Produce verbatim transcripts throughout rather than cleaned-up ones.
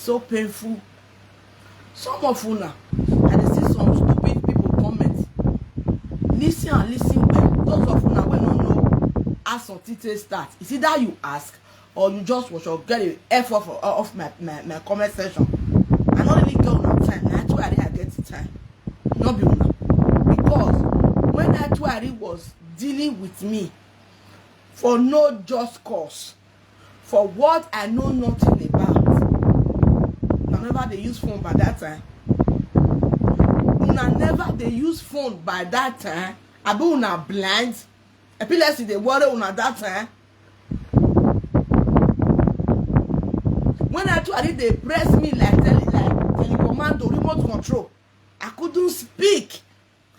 So painful. Some of una, I dey see some stupid people comment. Listen and listen well. Those of una wey no know how something take start, it's either you ask or you just watch or get a F off, off my, my, my comment section. I no really get una time. Na actually I get the time. No be una. Because when actually was dealing with me for no just cause, for what I know nothing about. Una never dey use phone by that time. Una never dey use phone by that time. Abi una blind? Epilepsy dey worry una that time. When actually dey press me like tele like telecommando remote control, I couldn't speak.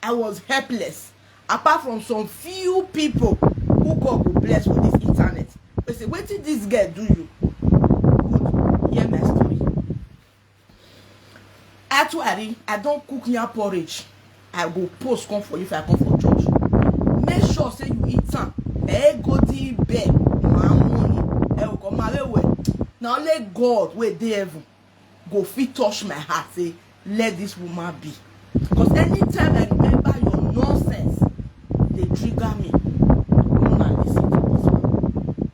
I was helpless. Apart from some few people who God go bless for this internet, they say, "Wetin this girl do you?" Good, hear my story. Actually, I don cook yam porridge. I go post come for you if I come for church. Make sure say you eat am. Eh, go di bed. One morning, eh, go come away well. Na only God wey dey heaven go fit touch my heart, say, "Let this woman be." Because anytime I remember your nonsense, dey trigger me. Una listen to this one.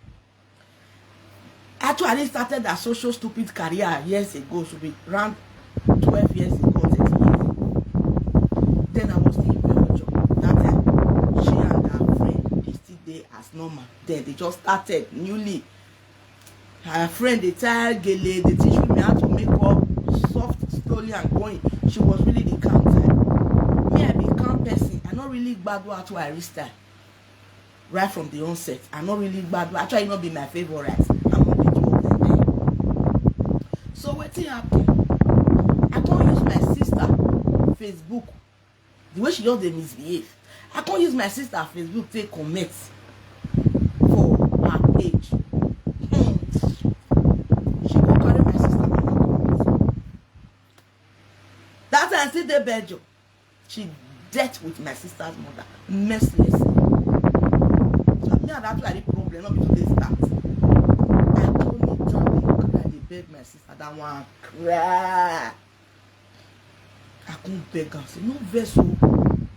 Actually started her social stupid career years ago, should be around twelve years ago, thirteen years ago. Then I was still in Belgium. That time, she and her friend, they still dey as normal. Then they just started newly. Her friend dey tie gele, dey teach women how to make up, soft, slowly and going. She was really the calm type. Me, I be calm person. I no really gbadu Atuari style. Right from the onset, I no really gbadu. Actually, no be my favorite among the two of them. So wetin happen? I come use my sister Facebook, the way she just dey misbehave. I come use my sister Facebook take comment for her page. Hmm. She go carry my sister mama comot. That time I still dey Belgium. She dealt with my sister's mother mercilessly. So me and that Atuari problem no be today start. I come kneel down, dey cry, dey beg my sister that one cry. I come beg am say, "No vex o,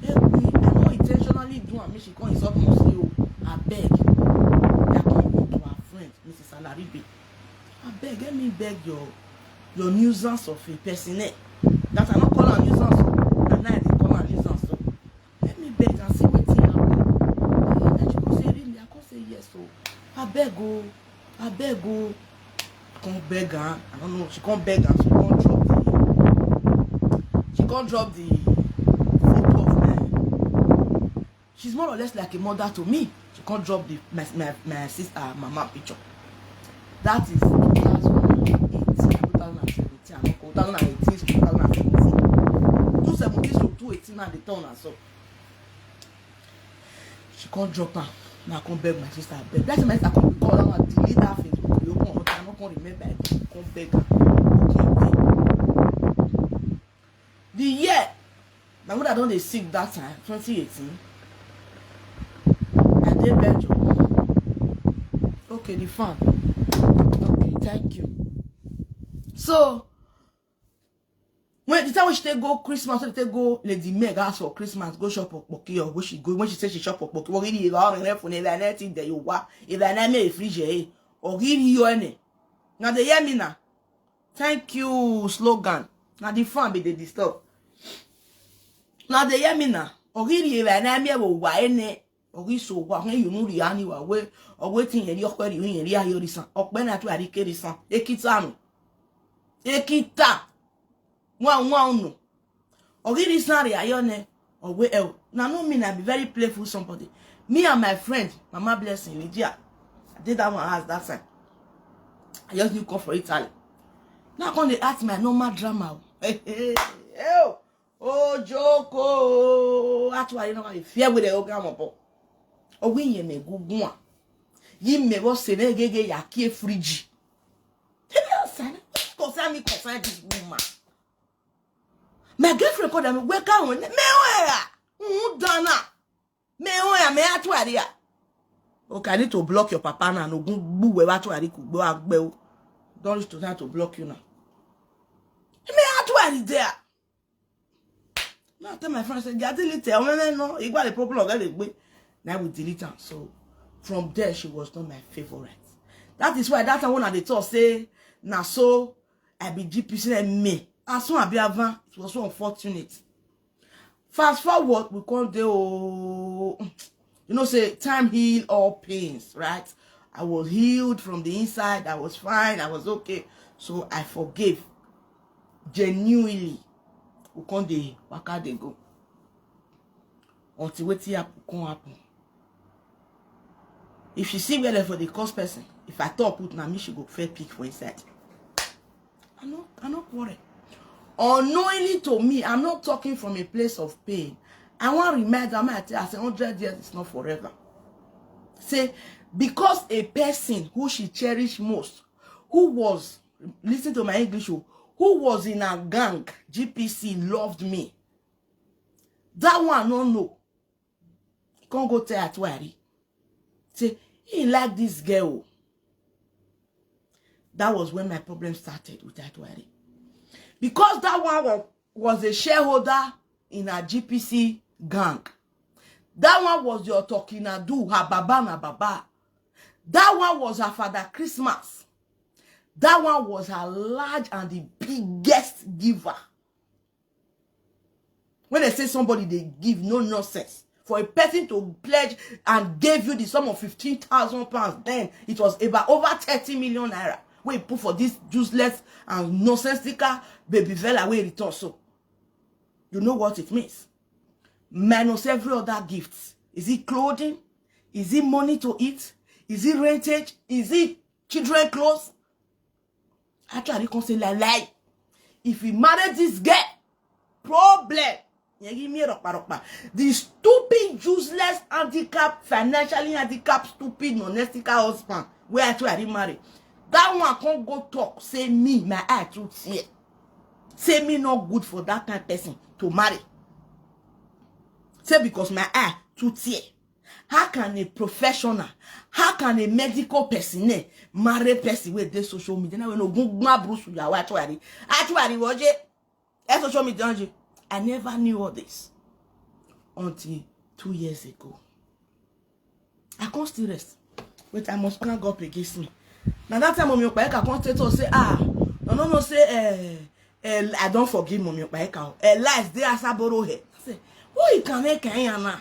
help me. I no intentionally do am, make she come insult me say o. Abeg." I come go to her friend, Missus Alaribe. "Abeg, help me beg your your nuisance of a person, eh?" That I no call am nuisance o. Na now I dey call am nuisance o. "Help me beg am, see wetin happen." Eh, then she come say, "Really?" I come say, "Yes o. Abeg o, abeg o." Come beg am. I don't know. She come beg am. She come drop the. She come drop the photo of my. She's more or less like a mother to me. She come drop the my my, my sister mama picture. That is two thousand and eighteen, two thousand and seventeen, I no go, two thousand and eighteen to two thousand and seventeen. Two seventeen to two eighteen now dey turn am so. She come drop am. Now I come beg my sister, beg. That's my sister come call am and delete that Facebook. You come, I no come remember. I come beg am. Come beg. The year my mother don dey sick that time, twenty eighteen. I dey Belgium. Okay, the fan. Okay, thank you. So when the time when she take go Christmas, when she take go Lady Meg house for Christmas, go shop okpoki, or when she go, when she say she shop okpoki, what really you are on for never anything that you wa, if I never a fridge, eh, or really you any. Now they hear me now. Thank you, slogan. Now the fan be dey disturb. Now they hear me now. Or really if I never wa any. Ogi so wa, when you know the anywhere way, or waiting in your query, in your reason. Or when I try to carry some. Ekitano. Ekita. One, one, no. Ogi this are Ayone. Or where else? Now, no mean I be very playful somebody. Me and my friend, Mama Blessing, Lydia. I did that one as that time. I just knew come for Italy. Now come dey act my normal drama. Hey, hey, hey, oh. Ojoko. Actually, you know, I fear with the old grandma. Owi ye me gugun. Yi me wo se me gege ya kie fridge. Tell me, son, what concern me concern this woman? My girlfriend called me, "Wake up, me oya. Who done that? Me oya, me Atuari ya." Okay, I need to block your papa now. No gun bu we Atuari ku gbo agbe o. Don't reach to time to block you now. That is there. Now I tell my friend, say, "They are deleted. Oh, no, no, no. You got a problem, get it." Now we delete her. So from there, she was not my favorite. That is why that time when I dey talk, say, "Na so I be G P C and me." As soon as I be Avan, it was so unfortunate. Fast forward, we come there. Oh, you know, say time heal all pains, right? I was healed from the inside. I was fine. I was okay. So I forgave. Genuinely, we come dey waka dey go until wetin happen come happen. If she see where dem for the cause person, if I talk put, na me she go fair pick for inside. I no, I no quarrel. Unknowingly to me, I'm not talking from a place of pain. I wan remind am, I tell her, say hundred years is not forever. Say, because a person who she cherish most, who was, listen to my English, oh, who was in a gang, G P C, loved me. That one no know. He can't go tell Atuari. Say, he like this girl. That was when my problem started with Atuari. Because that one was, was a shareholder in a G P C gang. That one was your talking Adu, her baba na baba. That one was her Father Christmas. That one was her large and the biggest giver. When they say somebody they give, no nonsense. For a person to pledge and gave you the sum of fifteen thousand pounds, then it was about over thirty million naira. Wey you put for this useless and nonsensical baby fella wey return so. You know what it means. Minus every other gift. Is it clothing? Is it money to eat? Is it rentage? Is it children clothes? Actually, come say lie lie. If he marry this girl, problem. Yẹn yí mi rọ̀pàrọ̀pà. The stupid, useless, handicap, financially handicap, stupid, nonsensical husband wey Atuari marry. That one come go talk, say me, my eye too tear. Say me not good for that kind person to marry. Say because my eye too tear. How can a professional, how can a medical person eh, marry person wey dey social media? Now we no go gba brusu yawa Atuari. Atuari woje. E social media, Angie. I never knew all this until two years ago. I can't still rest. Wait, I must plan God against me. Now that time, Mommy Opaeka can't tell us, say, ah, no, no, no, say, eh, eh, I don't forgive Mommy Opaeka. Eh, lies, they are saboro here. I say, who you can make Kenya now?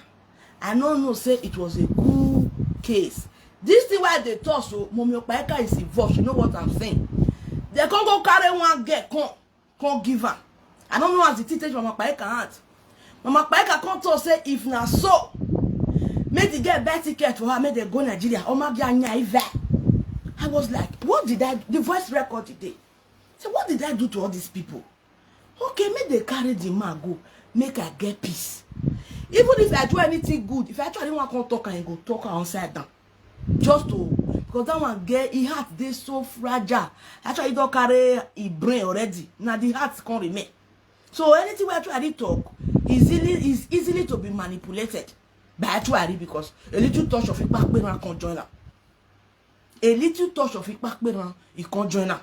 I don't know, say it was a good case. This thing why they talk so, Mommy Opaeka is involved. You know what I'm saying? They can't go carry one girl, come, come give her. I don't know as the thing take Mama Paeka hand. Mama Paeka come talk say if na so, make the girl buy ticket for her, make they go Nigeria. Oma gi anya ive. I was like, what did I? The voice record today. So what did I do to all these people? Okay, make they carry the man go. Make I get peace. Even if I do anything good, if I try anyone come talk and he go talk am upside down. Just to, because that one get, he heart dey so fragile. Actually, he don carry he brain already. Now the heart can't remain. So anything wey Atuari talk is easily, is easily to be manipulated by Atuari because a little touch of Ipaperan can join am. A little touch of Ipaperan, he can join am.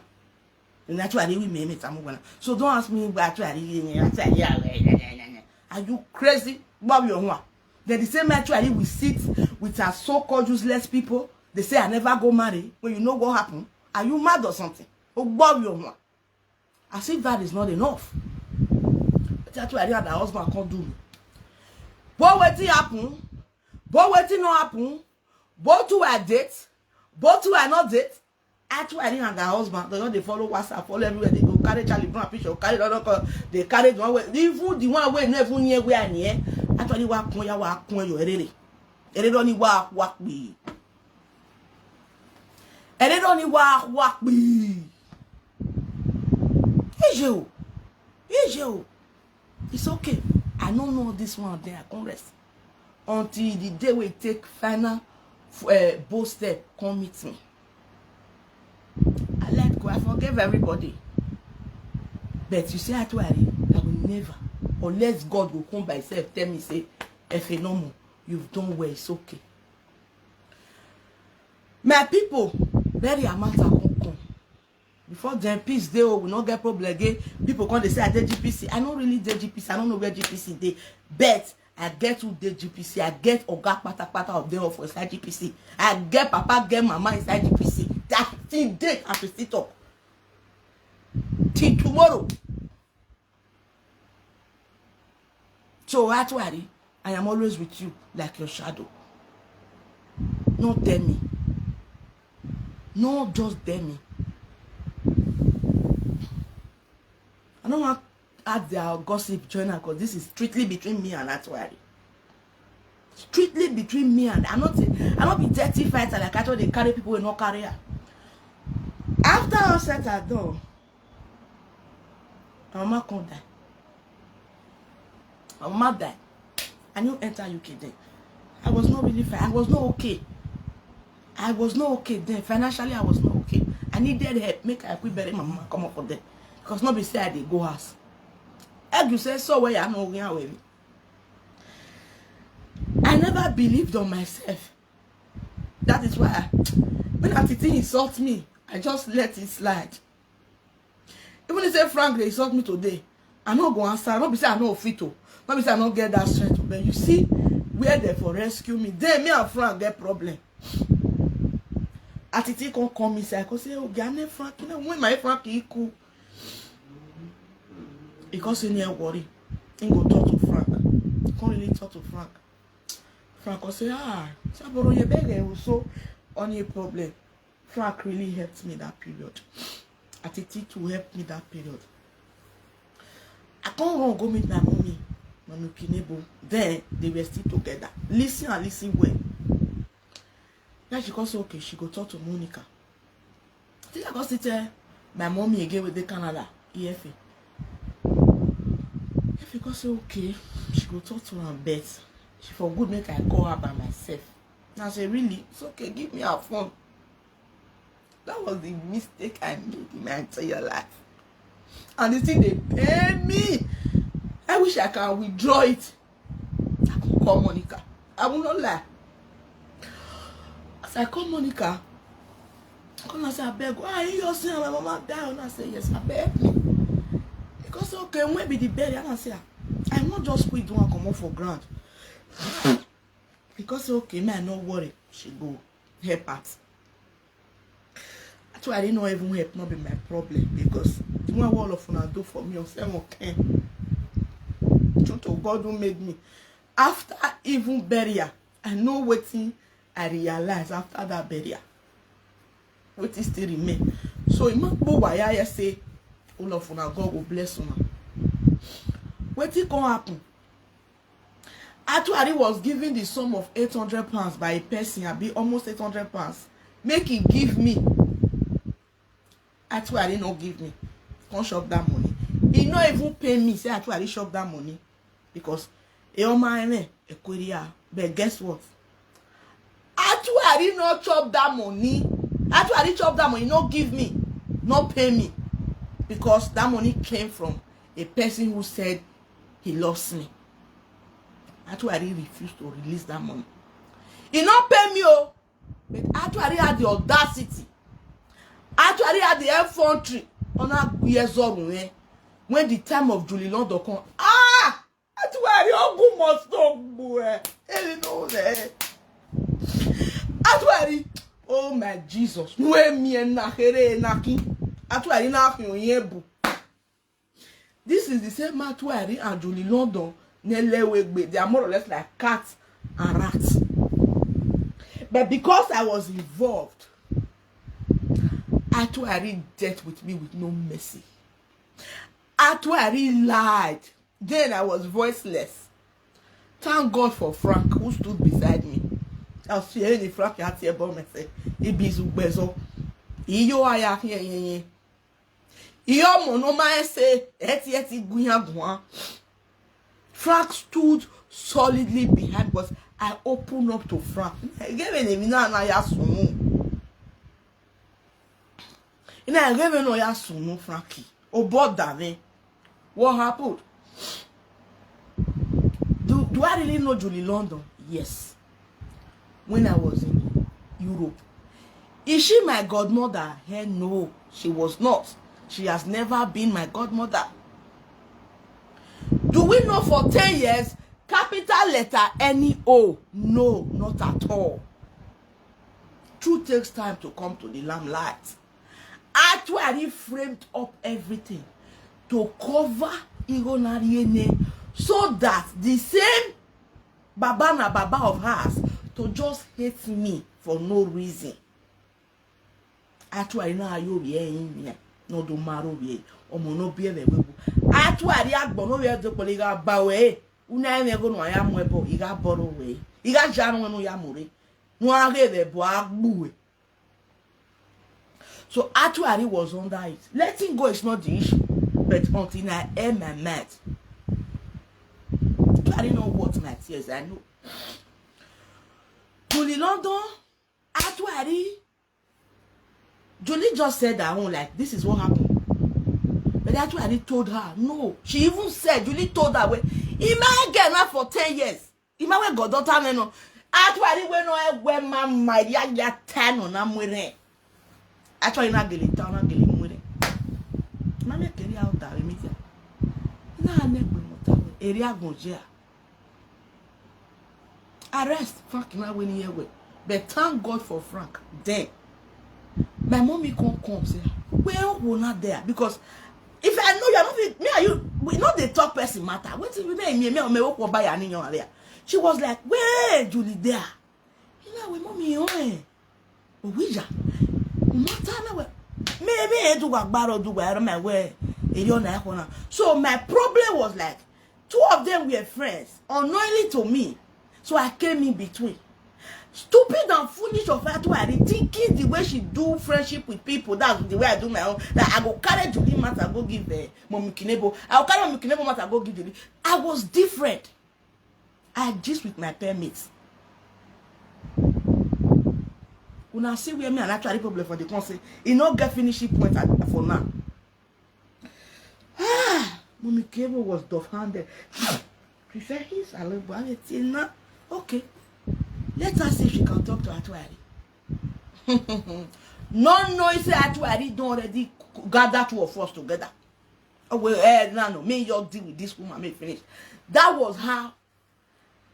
And Atuari we me me tamu gwana. So don't ask me why Atuari, Atuari. Are you crazy? Bob your one. Then the same Atuari we sit with our so-called useless people. They say I never go marry. When you know what happened, are you mad or something? Oh, Bob your one. As if that is not enough. But Atuari and her husband can't do me. But wetin happen? But wetin no happen? But who I date? But who I not date? Atuari and her husband, they don dey follow WhatsApp, follow everywhere. They go carry Charlie Brown picture, carry another call. They carry the one way, even the one way never near where I near. Atuari wa kun ya wa kun yo erere. Erere ni wa wa pi. Erere ni wa wa pi. Ije o. Ije o. It's okay. I don't know this one day. I can't rest until the day we take final uh, bold step. Come meet me. I let go. I forgive everybody. But you see, Atuari, I will never, unless God will come by himself, tell me, say, Efe no more. You've done well. It's okay. My people, bury your matter come come. Before then, peace dey o, we no get problem again. People come dey say I dey G P C. I no really dey G P C. I no know where G P C dey. But I get who dey G P C. I get oga patapata of them all for inside G P C. I get papa, get mama inside G P C. That thing dey as we still talk. Till tomorrow. So, Atuari, I am always with you like your shadow. No tell me. No, just tell me. I don't want add their gossip join am, because this is strictly between me and Atuari. Strictly between me and, I'm not a, I not be dirty fighter like I told they carry people wey no carry her. After all said and done, my mama come die. My mama die. I no enter U K then. I was not really fine. I was not okay. I was not okay then. Financially, I was not okay. I needed help. Make I quick bury my mama, come up for there. Because no be say I dey go house. Edu say so where I know where I will. I never believed on myself. That is why I, when Atiti insult me, I just let it slide. Even if say Frank dey insult me today, I no go answer. No be say I no fit o. No be say I no get that strength o. But you see, where they for rescue me, then me and Frank get problem. Atiti come call me say, I go say, "Oh, Gane Frank, you know, when my Frank he cool." He come say, "No worry." He go talk to Frank. He come really talk to Frank. Frank come say, "Ah, Saboro, you beg also on a problem." Frank really helped me that period. Atiti too helped me that period. I come run go meet my mommy, Mommy Kinebo. Then they were still together. Listen and listen well. Then she come say, okay, she go talk to Monica. I think I go still tell my mommy again with the Canada, E F A. E F A come say, okay, she go talk to her, but she for good make I call her by myself. And I say, really? It's okay, give me her phone. That was the mistake I made in my entire life. And the thing dey pain me. I wish I can withdraw it. I go call Monica. I will not lie. As I call Monica, I come and say, "Abeg, why are you using my mama down?" I say, "Yes, abeg, help me." Because, okay, when be the burial? And I say, "Ah, I not just quit one comot for ground." Because, okay, me, I no worry. She go help out. Actually, I didn't know even help, not be my problem, because the one all of una do for me, of seven ten. True to God who made me. After even burial, I know wetin I realize after that burial. Wetin still remain. So, Imagbo Waya say, all of una, God go bless una. Wetin come happen? Atuari was given the sum of eight hundred pounds by a person, abi almost eight hundred pounds. Make he give me. Atuari no give me. Come chop that money. He no even pay me. Say Atuari chop that money because e oma eme e query her. But guess what? Atuari no chop that money. Atuari chop that money, no give me, no pay me, because that money came from a person who said he loves me. Atuari refused to release that money. He not pay me, oh, but Atuari had the audacity. Atuari had the effrontery. Ona guyezorun, eh? When the time of Julie London come, ah, Atuari ogun must go, eh? Ele no, eh? Atuari, oh my Jesus, no emi na here na ki. Atuari na fi oyin ebu. This is the same Atuari and Julie London, Nelewegbe. They are more or less like cat and rat. But because I was involved, Atuari dealt with me with no mercy. Atuari lied. Then I was voiceless. Thank God for Frank, who stood beside me. I'll see any Frank at your bomb and say, "Ibizu Bezo." Iyo aya here, ye, ye. Iyo mono ma say, eti, eti, guya, guya. Frank stood solidly behind, but I opened up to Frank. I gave him a na ya sunu. Ina, I gave him no ya sunu, Frankie. Oh, but Dave, what happened? Do, do I really know Julie London? Yes. When I was in Europe, Is she my godmother? Hell no, she was not. She has never been my godmother. Do we know for ten years, capital letter N E O? No, not at all. Truth takes time to come to the limelight. Atuari framed up everything to cover Ironariene so that the same Baba na Baba of hers to just hate me for no reason. Atuari na yo ye yin no do maro ye. Omo no bi ebe webu. Atuari agbo no ye de pole ga ba we. Una eme go no ya mu ebo, iga boro we. Iga janu no ya mu re. No age be bo agbu we. So Atuari was under it. Letting go is not the issue, but until I air my mouth. Atuari know what my tears, I know. Julie London, Atuari. Julie just said her own, like, this is what happened. But Atuari told her, no. She even said, Julie told her, well, he might get now for ten years. Ima we goddaughter me no. Atuari we no e we ma ma ya ya ten no na mwere. Atuari na gele ta na gele mwere. Ma me keri out that we media. Na ne gbe mo ta we. Eri agonje a. Arrest Frank na we ni ye we. But thank God for Frank. Then my mommy come come say, where we not there? Because if I know you, I don't think me and you, we not the talk person matter. What if we may me me me walk by an in your area? She was like, where Julie there? You know, we mommy, oh, eh. Owija. Matter na we. Maybe e do wa gbaro do wa ero my way. E yo na e kona. So my problem was like, two of them were friends, unknowingly to me. So I came in between. Stupid and foolish of Atuari, thinking the way she do friendship with people, that's the way I do my own. That I go carry Julie matter, go give, eh, Mommy Kinebo. I go carry Mommy Kinebo matter, go give Julie. I was different. I gist with my permits. Una see where me and Atuari problem for the council. E no get finishing point at, for now. Ah, Mommy Kinebo was doff-handed. She said, he's a little boy. Till now, okay. Let her see if she can talk to Atuari. No, no, he said Atuari don't already gather two of us together. Oh, well, eh, no, no, me you deal with this woman, me finish. That was how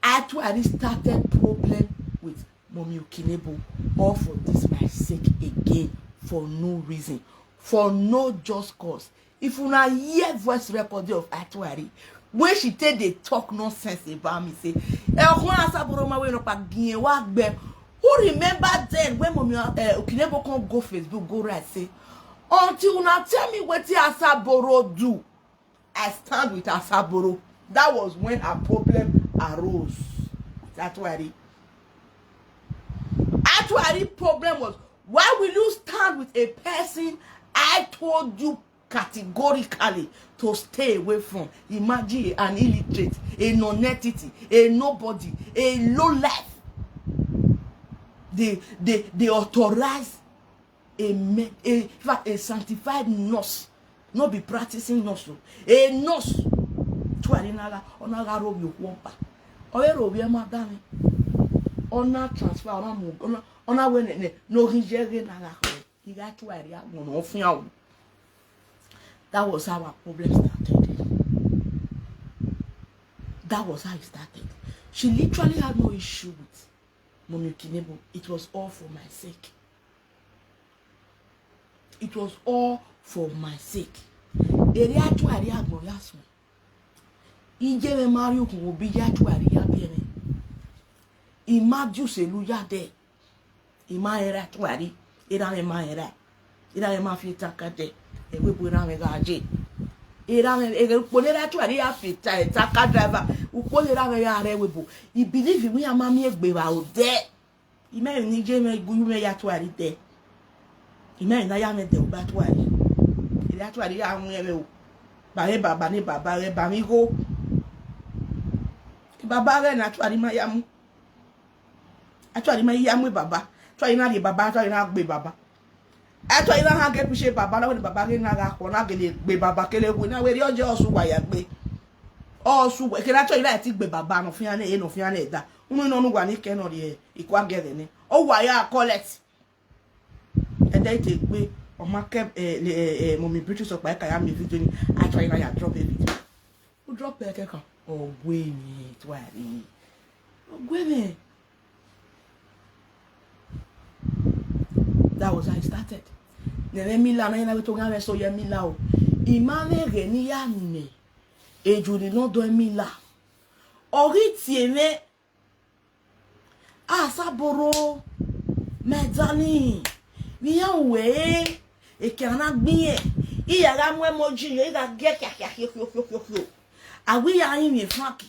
Atuari started problem with Mommy Kinebo. All for this my sake again, for no reason, for no just cause. If una hear voice record of Atuari, when she take dey talk nonsense about me, say, eh, Okun Asaboro ma we no pa gin wa gbe. Who remember then when Mommy, eh, Kinebo come go Facebook, go write, say, until una tell me wetin Asaboro do, I stand with Asaboro. That was when her problem arose. That's why the Atuari problem was, why will you stand with a person I told you categorically to stay away from? Imagine an illiterate, a non-entity, a nobody, a low life. They, they, they authorize a, me- a, in fact, a sanctified nurse, not be practicing nurse, o. A nurse. Atuari na ga, ona ga robi okuompa. Oye robi e ma dani. Ona transfer, ona mu, ona, ona we ne, ne, no hinje ge na ga ko. Iga Atuari a, no, no, fin awo. That was how our problem started. That was how it started. She literally had no issue with Mommy Kinebo. It was all for my sake. It was all for my sake. Eri Atuari agbon ya sun. Ije me mari okun wo bi ya Atuari ya bi me. Ima ju se lu ya de. Ima era Atuari. Era me ma era. Era me ma fi taka de. E we bu era me ga je. Era me e po era Atuari ya fi ta, taka driver. Upo era me ya re we bu. I believe we ama mi egbe ba o de. Ime ni je me gu me ya Atuari de. Ime na ya me de o ba Atuari. Ere Atuari ya mu eme o. Ba re baba ni baba re ba mi go. Ki baba re na Atuari ma ya mu. Atuari ma ya mu baba. Atuari na re baba, Atuari na gbe baba. Atuari na ha ge pise baba, na we ni baba re na ga ko na ge le gbe baba kele we na we ri oje osu wa ya gbe. Osu we ke na Atuari na ti gbe baba no fi ane e no fi ane da. Unu no nu wa ni ke no ri e. Ikwa gere ni. O wa ya collect. Ede ite gbe, oma ke, eh, le, eh, eh, Mommy Beatrice Okpa ka ya mi video ni, actually na ya drop a video. U drop e ke kan. Ogwe mi, twari. Ogwe mi. That was how it started. Nene Mila na yena weto gawe so ye Mila o. Imane geni ya ne. Ejuni no do Mila. Ori ti eme. Asaboro. Medani. Mi ya we. E ke ana gbin e. Iya ga mu emoji yo, iya ga ge kia kia kia kia kia kia. Awi ya yin mi Frank.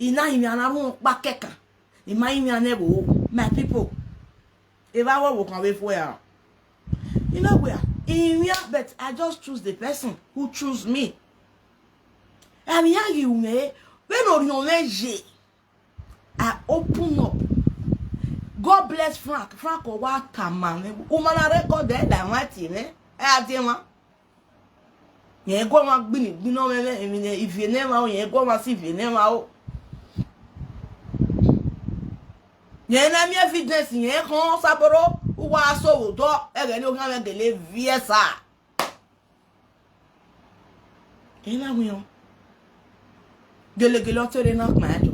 Ina imi ana run pa keka. Ima imi ana ebo. My people. If I were working away for ya. You know where? In where? But I just choose the person who choose me. And here you may. When on your je. I open up. God bless Frank. Frank or what man. Umana record there than what you, eh? I have them. Yẹn gọ́ wọn gbìn gbìnà mẹ́mẹ́ èmi ni ìfìyè náà máa ó, yẹn gọ́ wọn sí ìfìyè náà máa ó. Yẹn náà mi evidence yẹn kan sábọ́rọ́ wá sọ̀rọ̀ dọ́ ẹ̀rẹ́ ní ogun àwọn gèlè V S A. Èyí náà wíyan gèlègèlè ọtẹ́rẹ́ náà pààyàn jọ.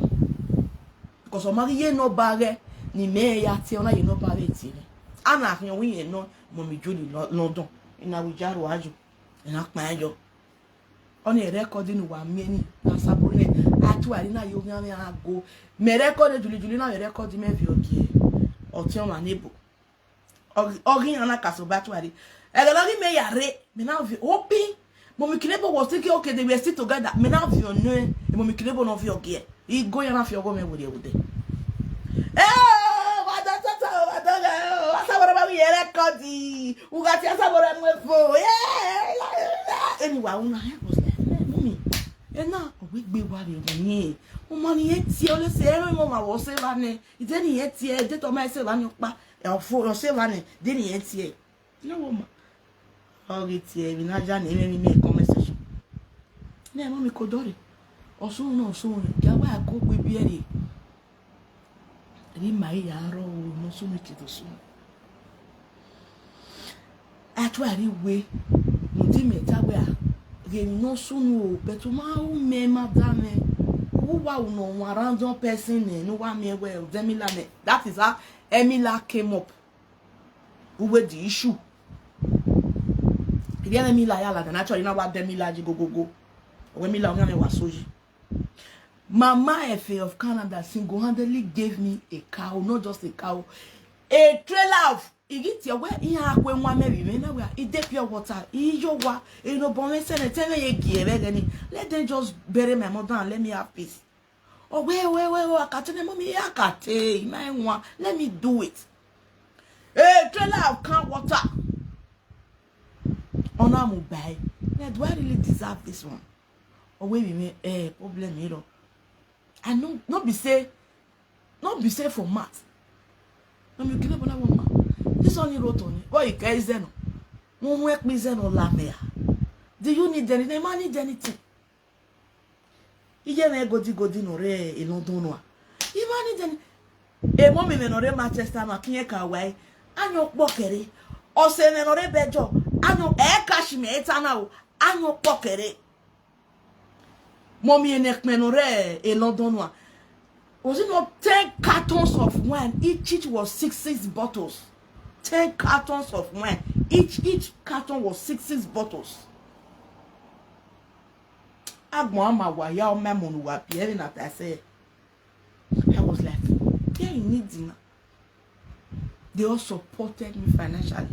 Because ọmọ yé náà bá rẹ ni mẹ́ẹ̀ẹ́yà tí ọ̀nà yé náà bá rẹ tì rẹ. Àná àfihàn wíyẹn náà mọ̀ mí jù ní London. Ìnáwó ìjà rò ájò. Ena kpa jo. Oni record ni wa mieni na sabone atu ari na yo nyame ago. Me record juli juli na me record me vi ogie. Oti o ma nebo. Ogi ana kaso batu ari. Ega logi me yare. Me na vi opi. Mo mi kinebo was thinking okay they were still together. Me na vi onu. Mo mi kinebo no vi ogie. Igo ya na fi ogo me wuri ewude. Eh, wa da tata, wa da ga, wa sa wara ba mi yere kodi. Uga ti asa wara mu efo. Yeah, yeah, yeah. Anyway, una he was like, "Eh, mommy. Eh, na, we gbe wa re ni. O ma ni e ti o le se, eh, mo ma wo se ba ne. Ide ni e ti e, de to ma se ba ni pa. E o fo, o se ba ne. De ni e ti e." No woman. Ogi ti e, mi na ja ni, me, me, me, comment section. Ne, mommy, kodori. Osun no, osun. Gawa ko gbe bi ere. Ri mai ya ro, no sun ki to sun. Actually, we. Mo ti me ta we a. Ge no sun o, but ma u me ma da me. U wa u no one random person ne, no wa me we, Demila ne. That is how Emila came up. Uwe the issue. If you Emila ya la, then actually na wa Demila ji go go go. Uwe Mila o me wa soji. Mama Efe of Canada single-handedly gave me a cow, not just a cow, a trailer of igiti we iya kwe nwa me bi me na we ide pure water iyo wa e no bon me sene tene ye gi ebe gani. Let them just bury my mother and let me have peace. Oh, wait, wait, wait, wait, I can't tell mommy, I can't tell my one. Let me do it. A trailer of can water. Ona mo buy. Now, do I really deserve this one? Oh, wait, wait, wait, eh, problem, you know. I know, not be say, not be say for math. No, me kile bona won ma. This one you wrote on it. Oh, you guys, then. Won work me then or la me. Do you need anything? Man need anything. Iye me godi godi no re e London wa. Ima need any. E mo mi me no re Manchester ma kiye ka wai. Anyo kpokere. Ose me no re bejo. Anyo e cash me etana o. Anyo kpokere. Mommy enek me no re e London wa. Was it not ten cartons of wine? Each, each was six, six bottles. Ten cartons of wine. Each, each carton was six, six bottles. Agbon ama wa ya o me mo nu wa bi e na ta se. I was like, yeah, you need dinner. They all supported me financially.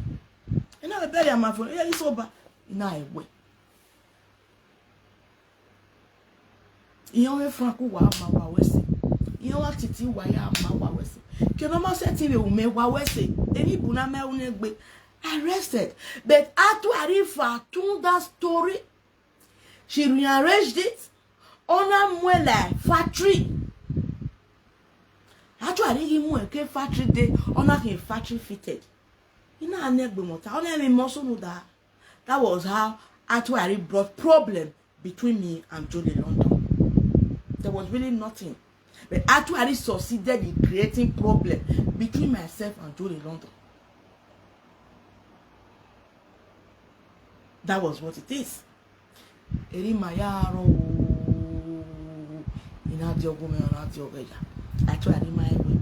And now I bury my phone. Yeah, it's over. Now I went. Iyan we Frank wa ma wa wese. Iyan wa titi wa ya ma wa wese. Ke no ma se ti le ume wa wese. Emi bu na me une gbe. I rested. But actually, if I told that story, she rearranged it. Ona mwela factory. Actually, he mwe ke factory day. Ona ke factory fitted. Ina anegbe mota. Ona mi moso no da. That was how actually brought problem between me and Johnny London. There was really nothing. But actually succeeded in creating problem between myself and Johnny London. That was what it is. Eri ma ya ro. Ina di ogun me na di ogeja. Actually, my way.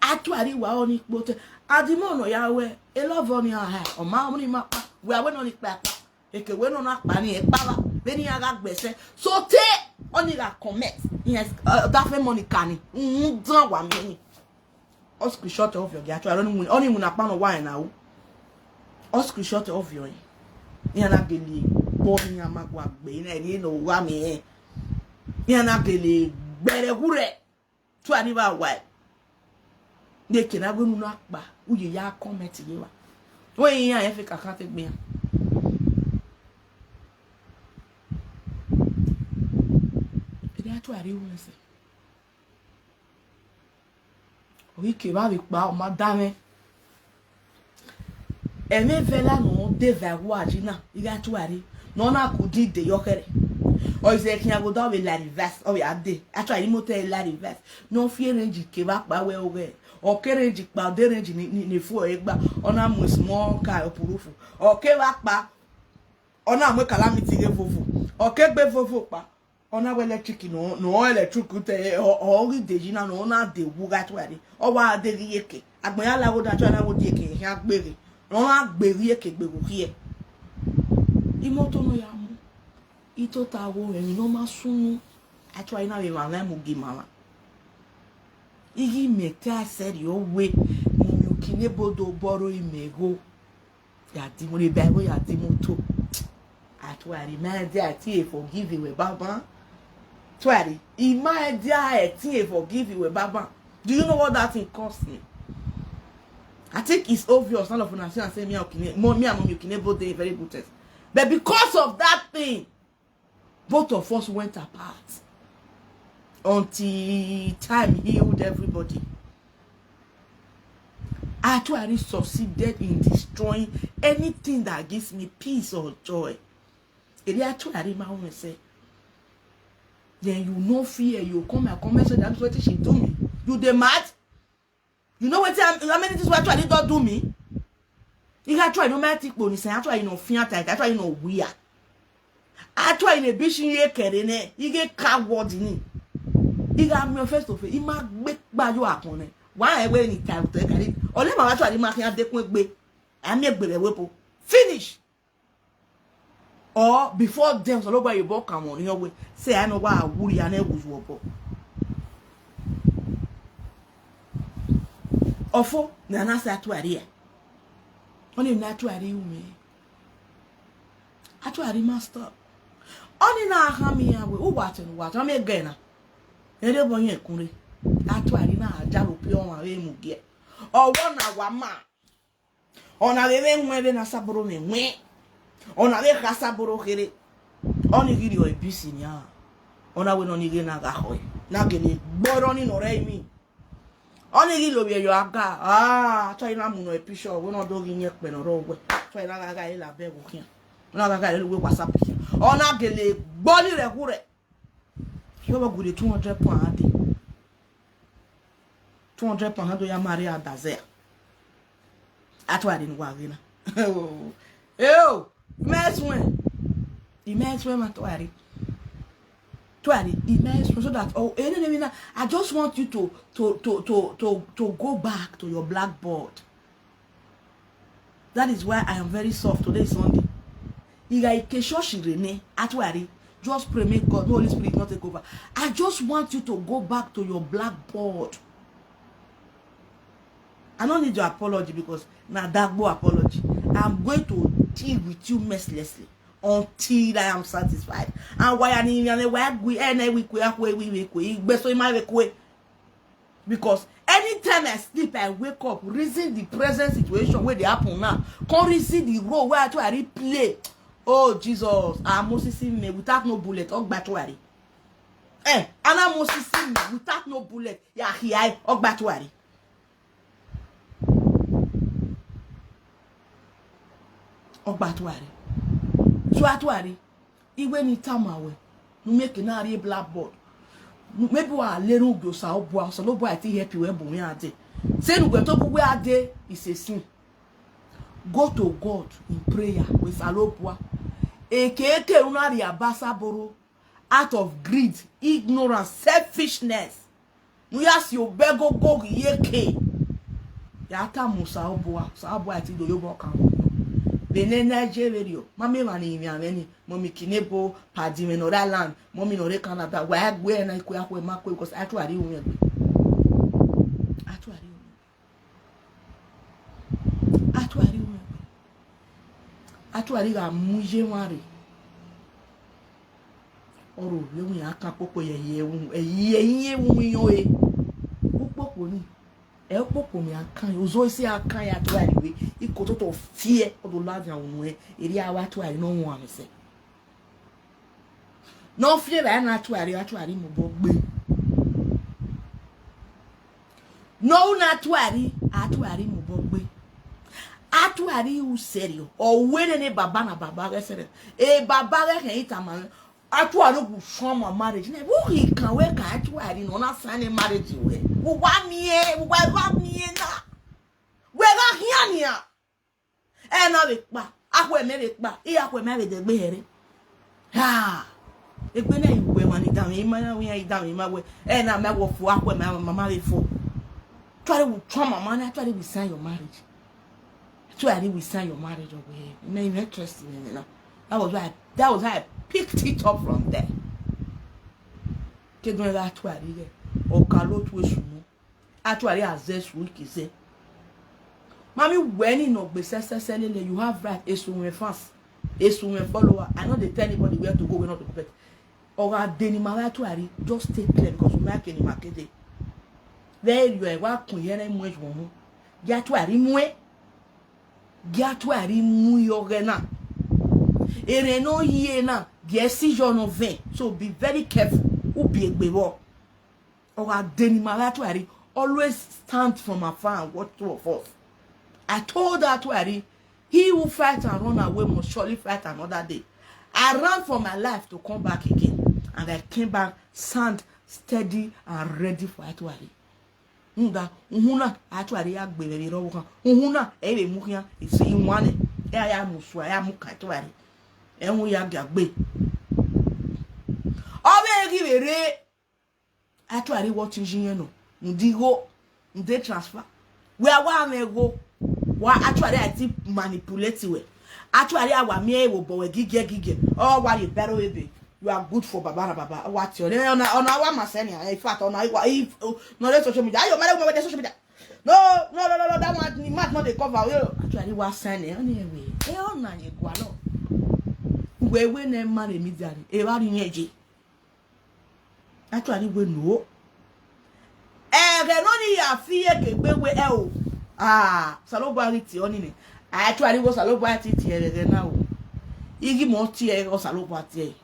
Actually, wa oni kpote. Adimo no ya we. E love oni ha. O ma oni ma pa. We awe no ni pa pa. Eke we no na pa ni e pa la. Be ni aga gbese. So te oni ga comment. Yes, uh, that fe money kani. Mm, dan wa mi. O screenshot of your actually. Oni win. Oni win apano wa na o. O screenshot of your. Ni ana gele. Bo ni ama gwa gbe. Ina ni no wa mi. Ni ana gele. Bere gure. Tu ani ba wa. Ne ke na gunu na pa. Uye ya comment ye wa. We yin ya e fe kaka te gbe ya. Eri actually wo se. Orí kèbá mi pa ọmọ dá mi. Ẹ̀mí vela no de va wa jina. Iga tuari. No na ku di de yokere. O ise kin ago da we la reverse. O ya de. Actually mo te la reverse. No fear range kèbá pa we o we. O ke range pa de range ni ni, ni fu e gba. Ona mo small car opurufu. O kèbá pa. Ona mo calamity ge vovo. O ke gbe vovo pa. Ona we electric no no electric te o o ri de jina no na de wu ga tuari. O wa de ri eke. Agbe ya la wo da tuari na wo di eke ya gbere. No na gbere eke gbere hie. Imoto no ya mu. Ito ta wo e no ma sunu. Actually na we ma na mu gi mama. Igi me te a said yo we. Mo mi ukine bodo boro imego. Ya di mo le ba wo ya di mo to. Atwari ma de ati e forgive we baba. Twari, ima de ati e forgive we baba. Do you know what that thing cost me? I think it's obvious. None of una see and say me and Okine, mo, me and Mommy Okine both dey in very good terms. But because of that thing, both of us went apart until time healed everybody. Actually succeeded in destroying anything that gives me peace or joy. Eri actually my own say, then you no fear, you come and come and say that what she do me. You dey mad? You know what? How many things actually don't do me? He actually no matter people ni say actually no fear tight, actually no wear. Actually ne bishi ye kere ne, he get coward ni. He got me face to face. He ma gbe gba yo akon ne. Why e we ni time to carry? Ole ma actually ma kian de kun gbe. Ami egbe we po. Finish. Or before them so lo gba yo bo kan won ni owe. Say I know wa wuri ane wuzu obo. Ofo na na sa tuari ya. Oni na tuari umi. Actually master. Oni na ha mi ya we u wa ten wa ten mi gena. Ere bo yen kunre. Actually na aja lo pi o wa we mu ge. Owo na wa ma. Ona we we nwe we na saboro me nwe. Ona we ka saboro kere. Oni giri o ibisi nya. Ona we no ni ge na ga hoi. Na gele gboro ni no re mi. Oni gi lo bi eyo aga. Ah, try na mu no episho. We no do gi nye pe no ro we. Try na ga ga ila be wo kian. Na ga ga ila we WhatsApp kian. Ona gele gboni re hure. Yo ba gude two hundred pound ade. Two hundred pound do ya Maria Dazea. Atwari ni wa gina. Oh. Ew. Immense when. Immense when ma twari. Twari. Immense when so that oh, eh, no, no, no, I just want you to to to to to to go back to your blackboard. That is why I am very soft. Today is Sunday. Iga ike shoshi rene. Atwari. Just pray, make God, no Holy Spirit not take over. I just want you to go back to your blackboard. I don't need your apology because na dagbo apology. I'm going to deal with you mercilessly until I am satisfied. And why I need and why we and we we we we we we so my we because anytime I sleep, I wake up, reason the present situation where they happen now. Come reason the role where I try replay. Oh Jesus, I'm Moses in me without no bullet. Oh, battery. Eh, ana Moses in me without no bullet. Yeah, he I oh battery. Ọgba atụgharị. So atụgharị. Iwe ni tamawe. Nu make na ri blackboard. Maybe wa le ru gyo sa obo so lo bo ati help we bo mi ade. Say nu gwe to bu we ade is a sin. Go to God in prayer with Salopua. Ekeke unari abasaboro, out of greed, ignorance, selfishness. Nuyasi obego go yeke. Yata musa obua, sa obua ti do yobo kan. Bene Nigeria, mami mani mi ameni, mami kinebo, padime no that land, mami no re Canada. Why gwe na ikwe akwe makwe, because actually ume gwe. Actually ume. Actually ume. Actually ga muje mare. Oro lewu ya kan popo ye ye wu, e ye ye wu yo e. Upopo ni. E upopo mi akan, ozo isi akan ya to anyway. Iko to to fie odo la ja unu e. Eri awa to ai no wan mi se. No fie ba na to ari, to ari mo bo gbe. No na to ari, a to ari mo bo gbe. A to ari u serio. O wene ne baba na baba ge sere. E baba ge ke ita man. A to ari gu shoma marriage. Ne wo ki kan we ka a to ari no na sign marriage we. Wo wa mi e, wo wa wa mi e na. We ga hiania. E na we pa. Akwe me we pa. I akwe me we de gbe here. Ha. Egbe na iwe mani da mi ma na we da mi ma we. E na me wo fo akwe me mama we fo. Try we try mama na try we sign your marriage. Try we sign your marriage over here. Me me trust me na. That was why that was how I picked it up from there. Kedun era try there. O ka lo tu esu mo. Actually, as this week is it. Mami, when you know, be se se se lele, you have right. Esu me fans, esu me follower. I know they tell anybody where to go, where not to go. But oga deni mara to ari, just stay clear because we make any market. There you are, wa kun here na mo eju mo. Ya to ari mo e. Ya to ari mo yo ge na. Ere no ye na. Ge si jo no ven. So be very careful. U bi egbe bo. Oga deni mara to ari, always stand from afar and watch two of us. I told her to ari, he who fight and run away must surely fight another day. I ran for my life to come back again, and I came back sound, steady, and ready for Atuari. Nda, uhuna, Atuari ya gbe mi ro kan. Uhuna, e be mu kian, isi iwane. E ya mu sua, ya mu ka Atuari. E un ya gagbe. Obe ki bere. Atuari what is you no. Ndigo, nde transfer. Where wa me go? Wa Atuari I ti manipulate we. Atuari awa mi e wo bo we gige gige. Oh, wa ye bero ebe. You are good for baba na baba. What you? Ona ona wa maseni. In fact, ona wa if no social media. Ayo mare mo social media. No, no, no, no, no. That one the mouth not dey cover. Yo, Atuari wa sign e. Oni ewe. E ona ye gwa lo. We we ne mare mi jare. E wa ri yen je. Atuari we no. E ge no ni ya fi ye ke gbe we e o. Ah, Salopua ri ti oni ni. Atuari wo Salopua ti ti e ge na o. Igi mo ti e o Salopua ti e.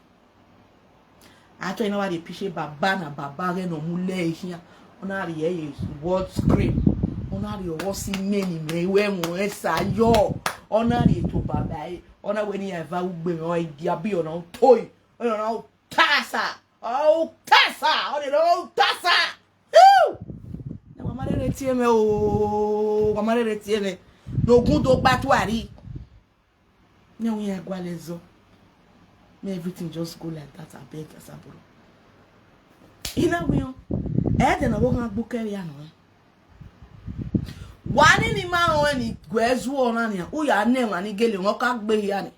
Atuari na wa de piche baba na baba ge no mu le hia. Ona ri e world screen. Ona ri owo si meni me we mo e sa yo. Ona ri to baba e. Ona we ni e va u gbe o igi abi ona o toy. Ona o tasa. O tasa. Ona o tasa. Ew! Na wa mare re tie me o. Wa mare re tie me. No gun do gba Atuari. Now we are gwalezo. May everything just go like that. I beg, Asaburo. Ina we o. E de na wo kan gbuke ya no. Wani ni ma o ni gwezu ona ni. U ya ne wani gele won ka gbe ya ni.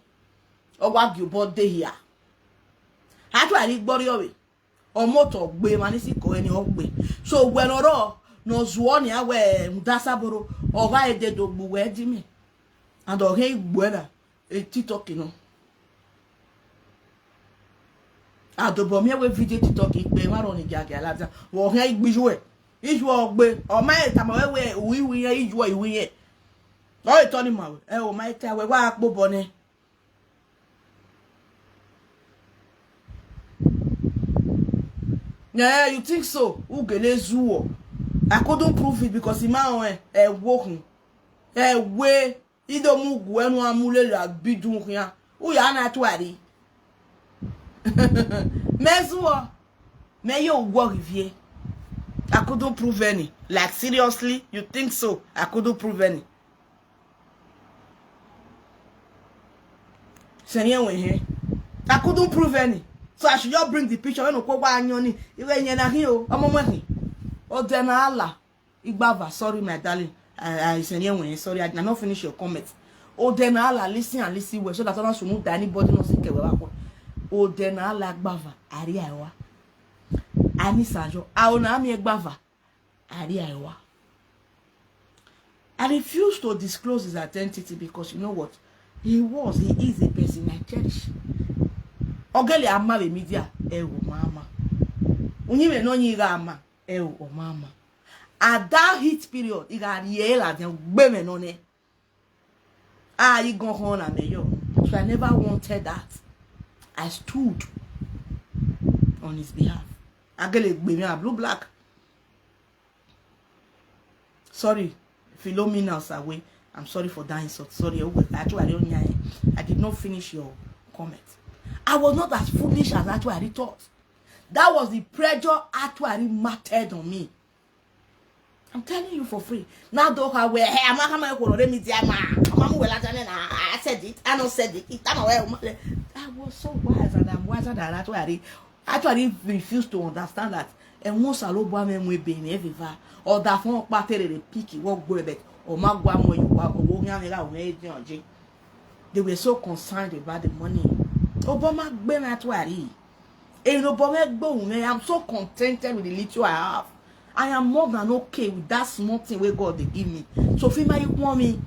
O wa gi obo de ya. Atuari gbori owe. Omo to gbe mani si ko eni o gbe. So we no ro no zuo ni awe ndasaboro. O ga ede do gbu we di mi. And o he gbu e na. E TikTok no. Adobo mi e we video TikTok ipe ma ro ni gage alaja. Wo he igbiju e. Iju o gbe. O ma e tamo we we uwi uwi yen iju o iwi yen. O e to ni ma we. E o ma e ta we wa apo bo ni. Yeah, you think so? Ugele zuo. I couldn't prove it because ima o e e wo hun. E we ido mu gu enu amulele abidun hian. U ya na Atuari. Me zuo. Me yo wo revie. I couldn't prove any. Like seriously, you think so? I couldn't prove any. Seniye we he. I couldn't prove any. So I should just bring the picture. When Okpogba Anyoni, iwe nye na hi o, omo mwe hi. Odena Allah, Igbava, sorry, my darling. I, I, Seniye we, sorry, I did not finish your comment. Odena Allah, listen and listen well, so that others should know that anybody not sick. Odena Allah, Igbava, Ari Aiwa. Ani Sajo, Aona Ami Igbava, Ari Aiwa. I refuse to disclose his identity because you know what? He was, he is a person I cherish. Ogele ama we media, e wo mama. Unyi we no nyi ga ama, e wo mama. At that heat period, he got yela then gbe me no ne. Ah, he gone home and me yo. So I never wanted that. I stood on his behalf. Agele gbe me a blue black. Sorry, Philomena Osawe. I'm sorry for that insult. Sorry, oh, actually, I don't, I did not finish your comment. I was not as foolish as actually thought. That was the pressure actually mattered on me. I'm telling you for free. Now, though, how we, hey, I'm not coming to let me, dear ma. I'm well, I said it. I don't said it. It, I'm aware. I was so wise, and I'm wiser than actually. Actually, refuse to understand that. And once I look one me be in every va, or that phone party the picky, what go back, or my guamo you are, or walking on the way, they were so concerned about the money. Obama gbe me actually. And Obama gbe me. I'm so contented with the little I have. I am more than okay with that small thing where God they give me. So feel my want me.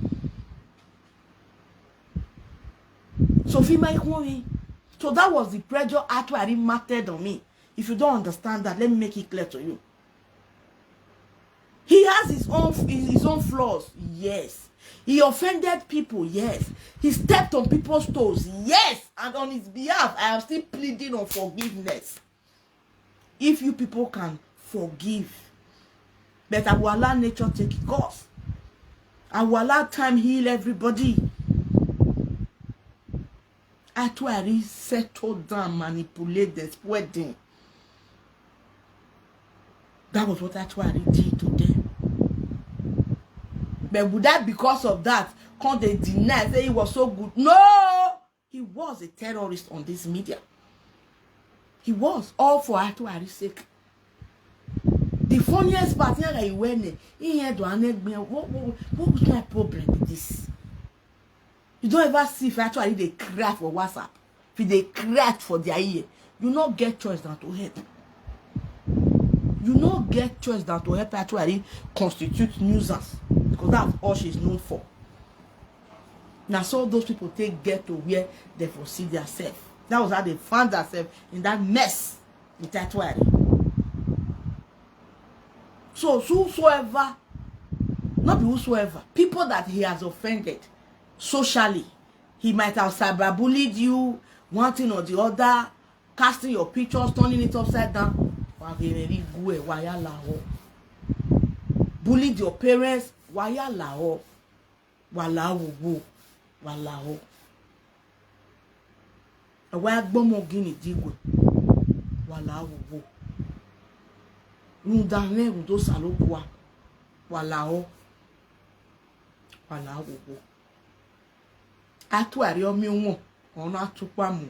So feel my want me. So that was the pressure actually mattered on me. If you don't understand that, let me make it clear to you. He has his own, his own flaws, yes. He offended people, yes. He stepped on people's toes, yes. And on his behalf, I am still pleading on forgiveness. If you people can forgive, but I will allow nature take its course. I will allow time heal everybody. Actually settle down, manipulate them, spoil them. That was what actually did to them. But would that, because of that, can't they deny say he was so good? No! He was a terrorist on this media. He was, all for Atuari's sake. The funniest part, yeah, he went, he had to an egg. What, what, what was my problem with this? You don't ever see if actually they cry for WhatsApp, if they cry for their ear. You not get choice than to help. You not get choice than to help actually constitute nuisance, because that's all she's known for. Now, so those people take get to where they foresee themselves. That was how they found themselves in that mess with Atuari. So whosoever, not be whosoever, people that he has offended socially, he might have cyberbullied you, one thing or the other, casting your pictures, turning it upside down. Wa gere ri gu e, wa ya la ho. Bullied your parents, wa ya la ho. Wa la wo wo, wa la ho. Wa gbomo gini digwe, wa la wo wo. Runda ne rundo salokwa, wa la ho. Wa la wo wo. Atuari omi won, ona tupa mu.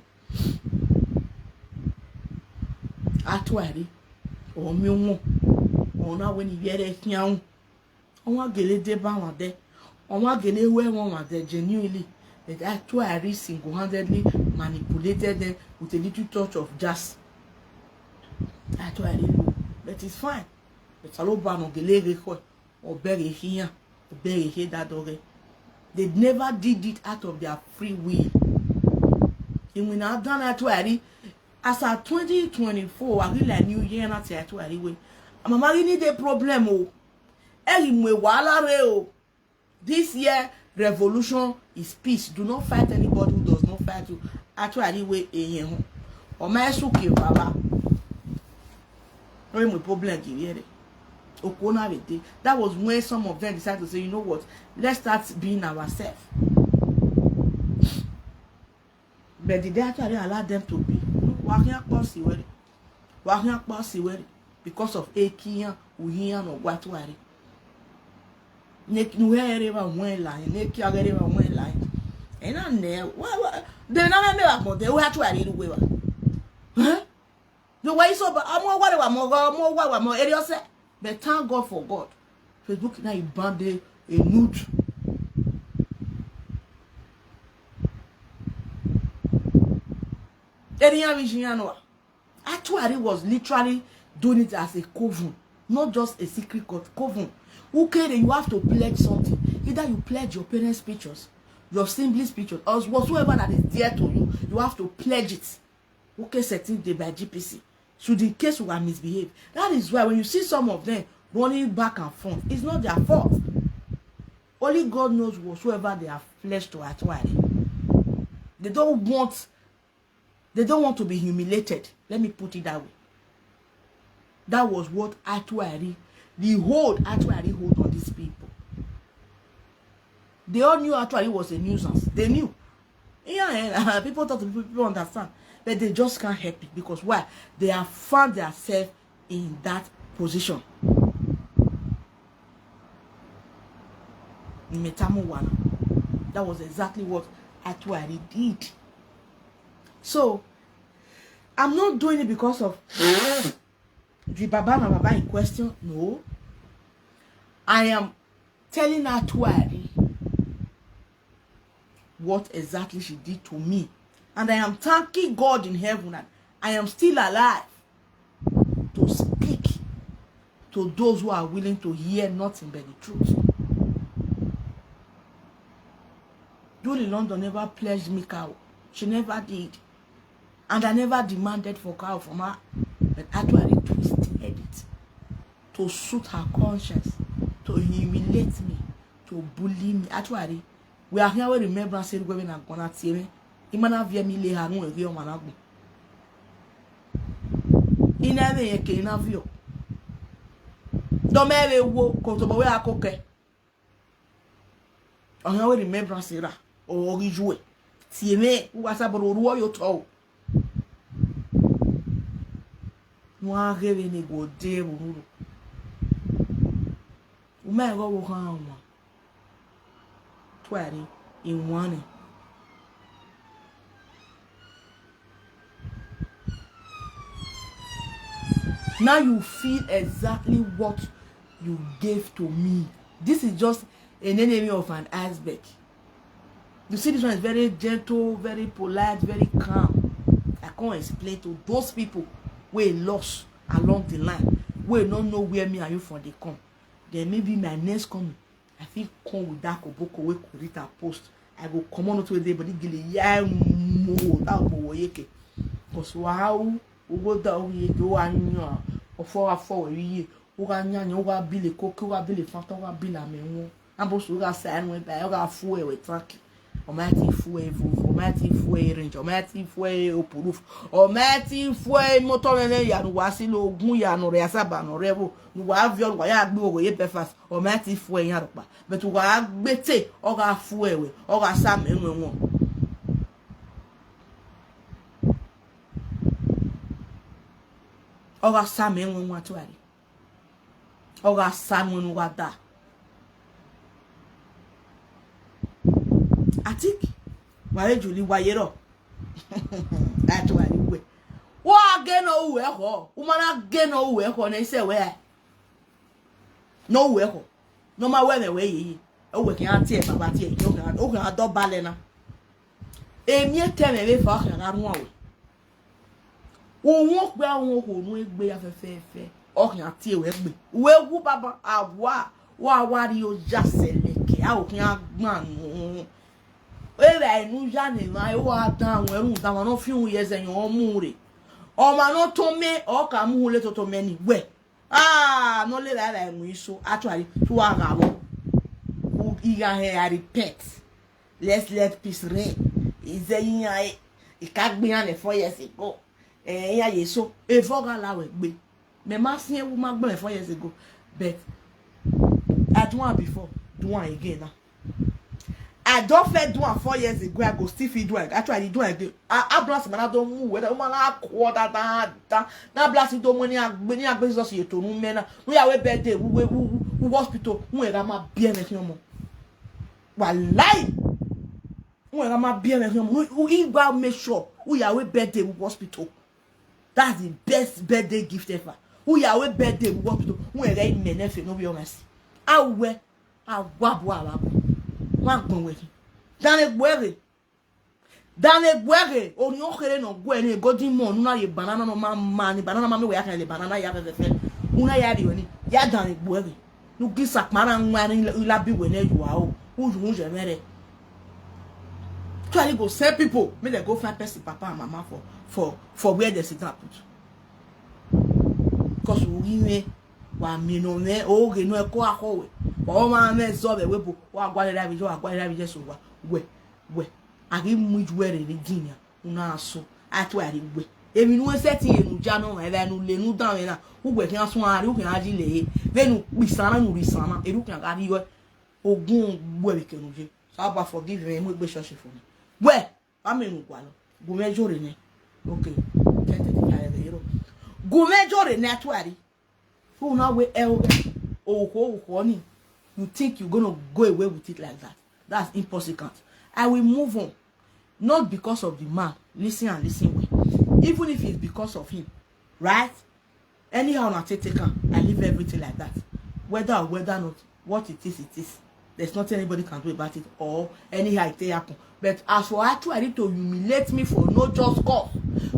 Atuari omi won, ona weni yere kian. Owa gele de ba wa de. Owa gele we won wa de genuinely. But Atuari single-handedly manipulated them with a little touch of jazz. Atuari lo. But it's fine. But Saloba no gele re ko. Obere here, obere here that dog. They never did it out of their free will. And when I done Atuari, as at twenty twenty-four, I really knew year not Atuari way. I'm a marine the problem. Oh, Eli mwe wala re o. This year, revolution is peace. Do not fight anybody who does not fight you. Atuari way, eh, eh, oh. O ma esu ke baba. Oye mo problem gi yere. Okona we dey. That was when some of them decided to say, "You know what? Let's start being ourselves." But did they actually allow them to be? No, wa hian po si were. Wa hian po si were. Because of ekian, uhian, or what worry. Nek nuhere wa wen line, neki agere wa wen line. And I know, why, why, They never make up for the way to a little way. Huh? The way so, but I'm more what I'm more, more what I'm more area set. But thank God for God. Facebook now you ban the a nude. Area vision, you know. Atuari was literally doing it as a coven, not just a secret co- coven. Who care? You have to pledge something. Either you pledge your parents' pictures, your siblings' pictures, or whatsoever that is dear to you, you have to pledge it. Okay, setting day by G P C. Should in case you are misbehaved. That is why when you see some of them running back and front, it's not their fault. Only God knows whatsoever they have pledged to Atuari. They don't want they don't want to be humiliated. Let me put it that way. That was what Atuari, the hold Atuari hold on these people. They all knew Atuari was a nuisance. They knew. Yeah, eh, people talk to people, people understand. But they just can't help it because why? They have found themselves in that position. Metamu wana. That was exactly what Atuari did. So, I'm not doing it because of the Baba na Baba in question. No. I am telling Atuari what exactly she did to me. And I am thanking God in heaven that I am still alive to speak to those who are willing to hear nothing but the truth. Julie London never pledged me cow. She never did. And I never demanded for cow from her. But Atuari twisted it to suit her conscience, to humiliate me, to bully me. Atuari, we are here with remembrance say we're not gonna tear me. Imana via mi le hanu e via managu. Ina me ye ke ina vio. Do me ve wo ko to bo we akoke. Ọ̀hìn wé remembrance rà ọ̀rọ̀ rí ju ẹ̀ tì mí wá sábọ̀rọ̀ orúwọ́ yóò tọ́ o. Wọ́n á rẹ́rẹ́ ní gbòdé òróró. Wọ́n máa ń rọ́wọ́ hàn wọ́n. Tó àrí ìwọ̀n ni. Now you feel exactly what you gave to me. This is just an enemy of an iceberg. You see, this one is very gentle, very polite, very calm. I can't explain to those people who lost along the line, who don't know where me and you from they come. Then maybe my next coming, I fit come with that koboko wey Kurita post. I go comot not with anybody gile ya mo that mo yeke. Cause wow, ugo da o yeke wa nyo. Ofo afo we ye. Uga nyanya, uga bile koke, uga bile fanta, uga bile amenwo. Ambo su uga sa enwe ba, uga fu e we tanki. Ọmọ ti fu e vuvu, ọmọ ti fu e range, ọmọ ti fu e opuruf, ọmọ ti fu e motor nene yanu wa si lo ogun yanu re asaba no re bo. Nu wa avion wa ya gbe owo ye Belfast. Ọmọ ti fu e yan ropa. But wa gbete, ọ ga fu e we, ọ ga sa me nwe won. Ọ ga sa me nwe won atuari. Ọ ga sa me nu wa da. Atik, wa e juli wa ye ro. Atuari we. Wa ge no uwe ho. Umana ge no uwe ho na ise we. No uwe ho. No ma we me we ye. O we ke ati e baba ti e. O ke o ke do bale na. Emi e te me be fa o ke na run awe. Òun ó pé àwọn òòrùn egbe afẹ́fẹ́fẹ́ ọkàn àti èwe gbé ìwé wú bàbá àwa wà wá rí ọjà sẹlẹkẹ a òkè agbọn nù. Èrè inú yá ni máa wá dán àwọn ẹrù táwọn náà fi ń yẹ ẹsẹ̀ yàn ọmú rẹ̀. Ọmọ náà tó mé ọkà mú un lé tó tó mẹ́ni wẹ̀. Ah, no le la la mu iso actually to wa ga wo. Iga he I repent. Let's let peace reign. Ize yin e. Ika gbe yan le four years ago. Eh, ya ye so. E four ga la we gbe. Me ma sin e wu ma gbe four years ago. But I do one before. Do one again now. I don't fit do am four years ago. I go still fit do am. Actually, do am again. I, I blast man. I don't move. Whether woman I quarter da da. Now blast do money. I when I Jesus you to no man. We are we birthday. We we we we hospital. We are ma be anything more. Wallahi. When I be a man, who, who, he go make sure who you are with birthday with hospital. That's the best birthday gift ever. Who you are with birthday with hospital. Who are they men if you no be honest? Awe, awabu, awabu. Wa gbon we. Dane gbere. Dane gbere. Oni o kere no gwe ni golden mon. Una ye banana no ma ma ni banana ma me we ya kan le banana ya fe fe fe. Una ya ri oni. Ya dane gbere. Nu gi sakmara nwa ni la bi we ne yuwa o. Uju unje mere. Actually go send people. Make dem go find person papa and mama for for for where they sit down put. Because we me wa me no me o ge no e ko aho we. Wa o ma me zo be we bo. Wa gwa le da bi jo, wa gwa le da bi je so wa. We we. A gi mu ju we re ni dinya. Una so. Atwari we. Emi nu se ti enu ja no e le nu le nu dan we na. U we ki asun ari u ki aji le. Ve nu pisana nu risana. Eru ki agari yo. Ogun we be ke nu je. So Abba forgive me, mo gbe church for me. We, ba me nu gwa lo. Gun mejo re ne. Okay. Kete ti kare de ro. Gun mejo re ne atwari. Who now we el oho oho ni. You think you're gonna go away with it like that? That's impossible. I will move on. Not because of the man. Listen and listen well. Even if it's because of him, right? Anyhow, una take take am. I leave everything like that. Whether or whether not, what it is, it is. There's nothing anybody can do about it or anyhow it take happen. But as for Atuari to humiliate me for no just cause,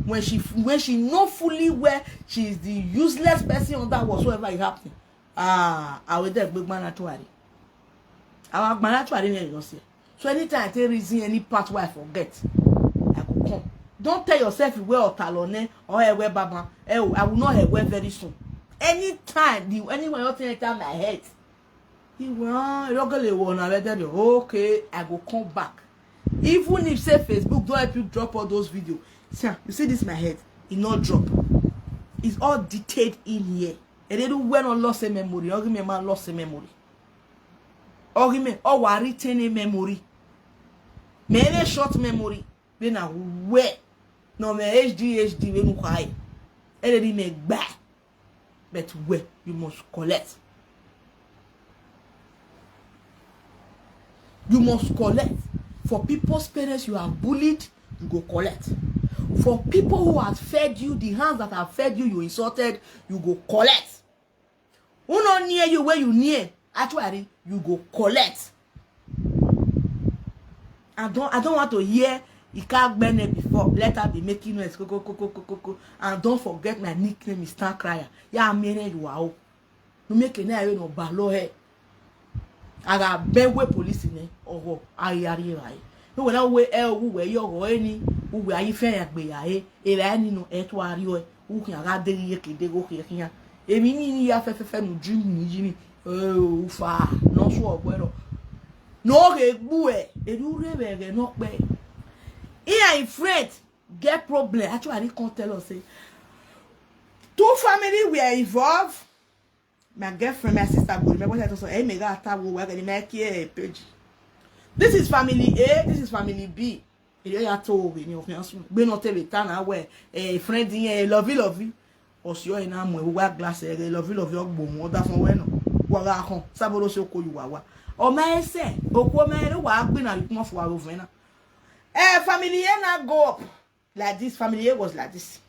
when she when she know fully well she is the useless person under whatsoever is happening, ah, I will there big man Atuari. Our man Atuari name you see. So anytime I take reason any part where I forget, I go come. Don't tell yourself you wear otalone or I wear baba. Eh, I will not have wear very soon. Anytime the anyone you think enter my head, he will okay, I go come back. Even if say Facebook don't help you drop all those videos, see, you see this my head, it not drop. It's all detailed in here. And they do well on lost memory. Or give me my lost memory. Or give me or wa retain memory. Me me short memory. Then I wear no me H D H D when you high. And they make back. But where you must collect. You must collect. For people's parents you have bullied, you go collect. For people who have fed you, the hands that have fed you, you insulted, you go collect. Who no near you where you near, actually, you go collect. I don't I don't want to hear Ikagbene before. Let her be making noise. Koko, koko, koko, koko. And don't forget my nickname is Star Crier. Yeah, I mean you are. No make any I no balo he. Aga bewe police ne oho ayari rai. No wala we e wu we yo ho eni wu we ayi fe ya gbe ya e e la ni no e to ari o e wu ki aga de ye ke de go ke kiyan. Emi ni ni ya fe fe fe nu dream ni yi ni. Eh, ufa no so ogbe no. No ge gbu e e du re be ge no pe. Iya in friend get problem. Actually come tell us say two family were involved. My girlfriend, my sister go remember what I told her. Hey, me got a wo wa gani make a page. This is family A, this is family B. Èyí ya tó òwe ni òfin ọ̀sùn gbé náà tẹ̀lé tánà wẹ̀ ẹ̀ friend yẹn lovey lovey. Ọ̀sùn yóò iná mú ẹ̀ wá glass ẹ̀ lovey lovey ọgbọ̀n wọn dá fún wẹ́nà wọ́n rà kan sábà ló ṣe okò yìí wà wá. Ọmọ ẹsẹ̀ òkú ọmọ ẹ̀rọ wà á gbìnà yìí kún ọ̀fọ̀ àròfin náà. Ẹ family A náà go up like this, family A was like this.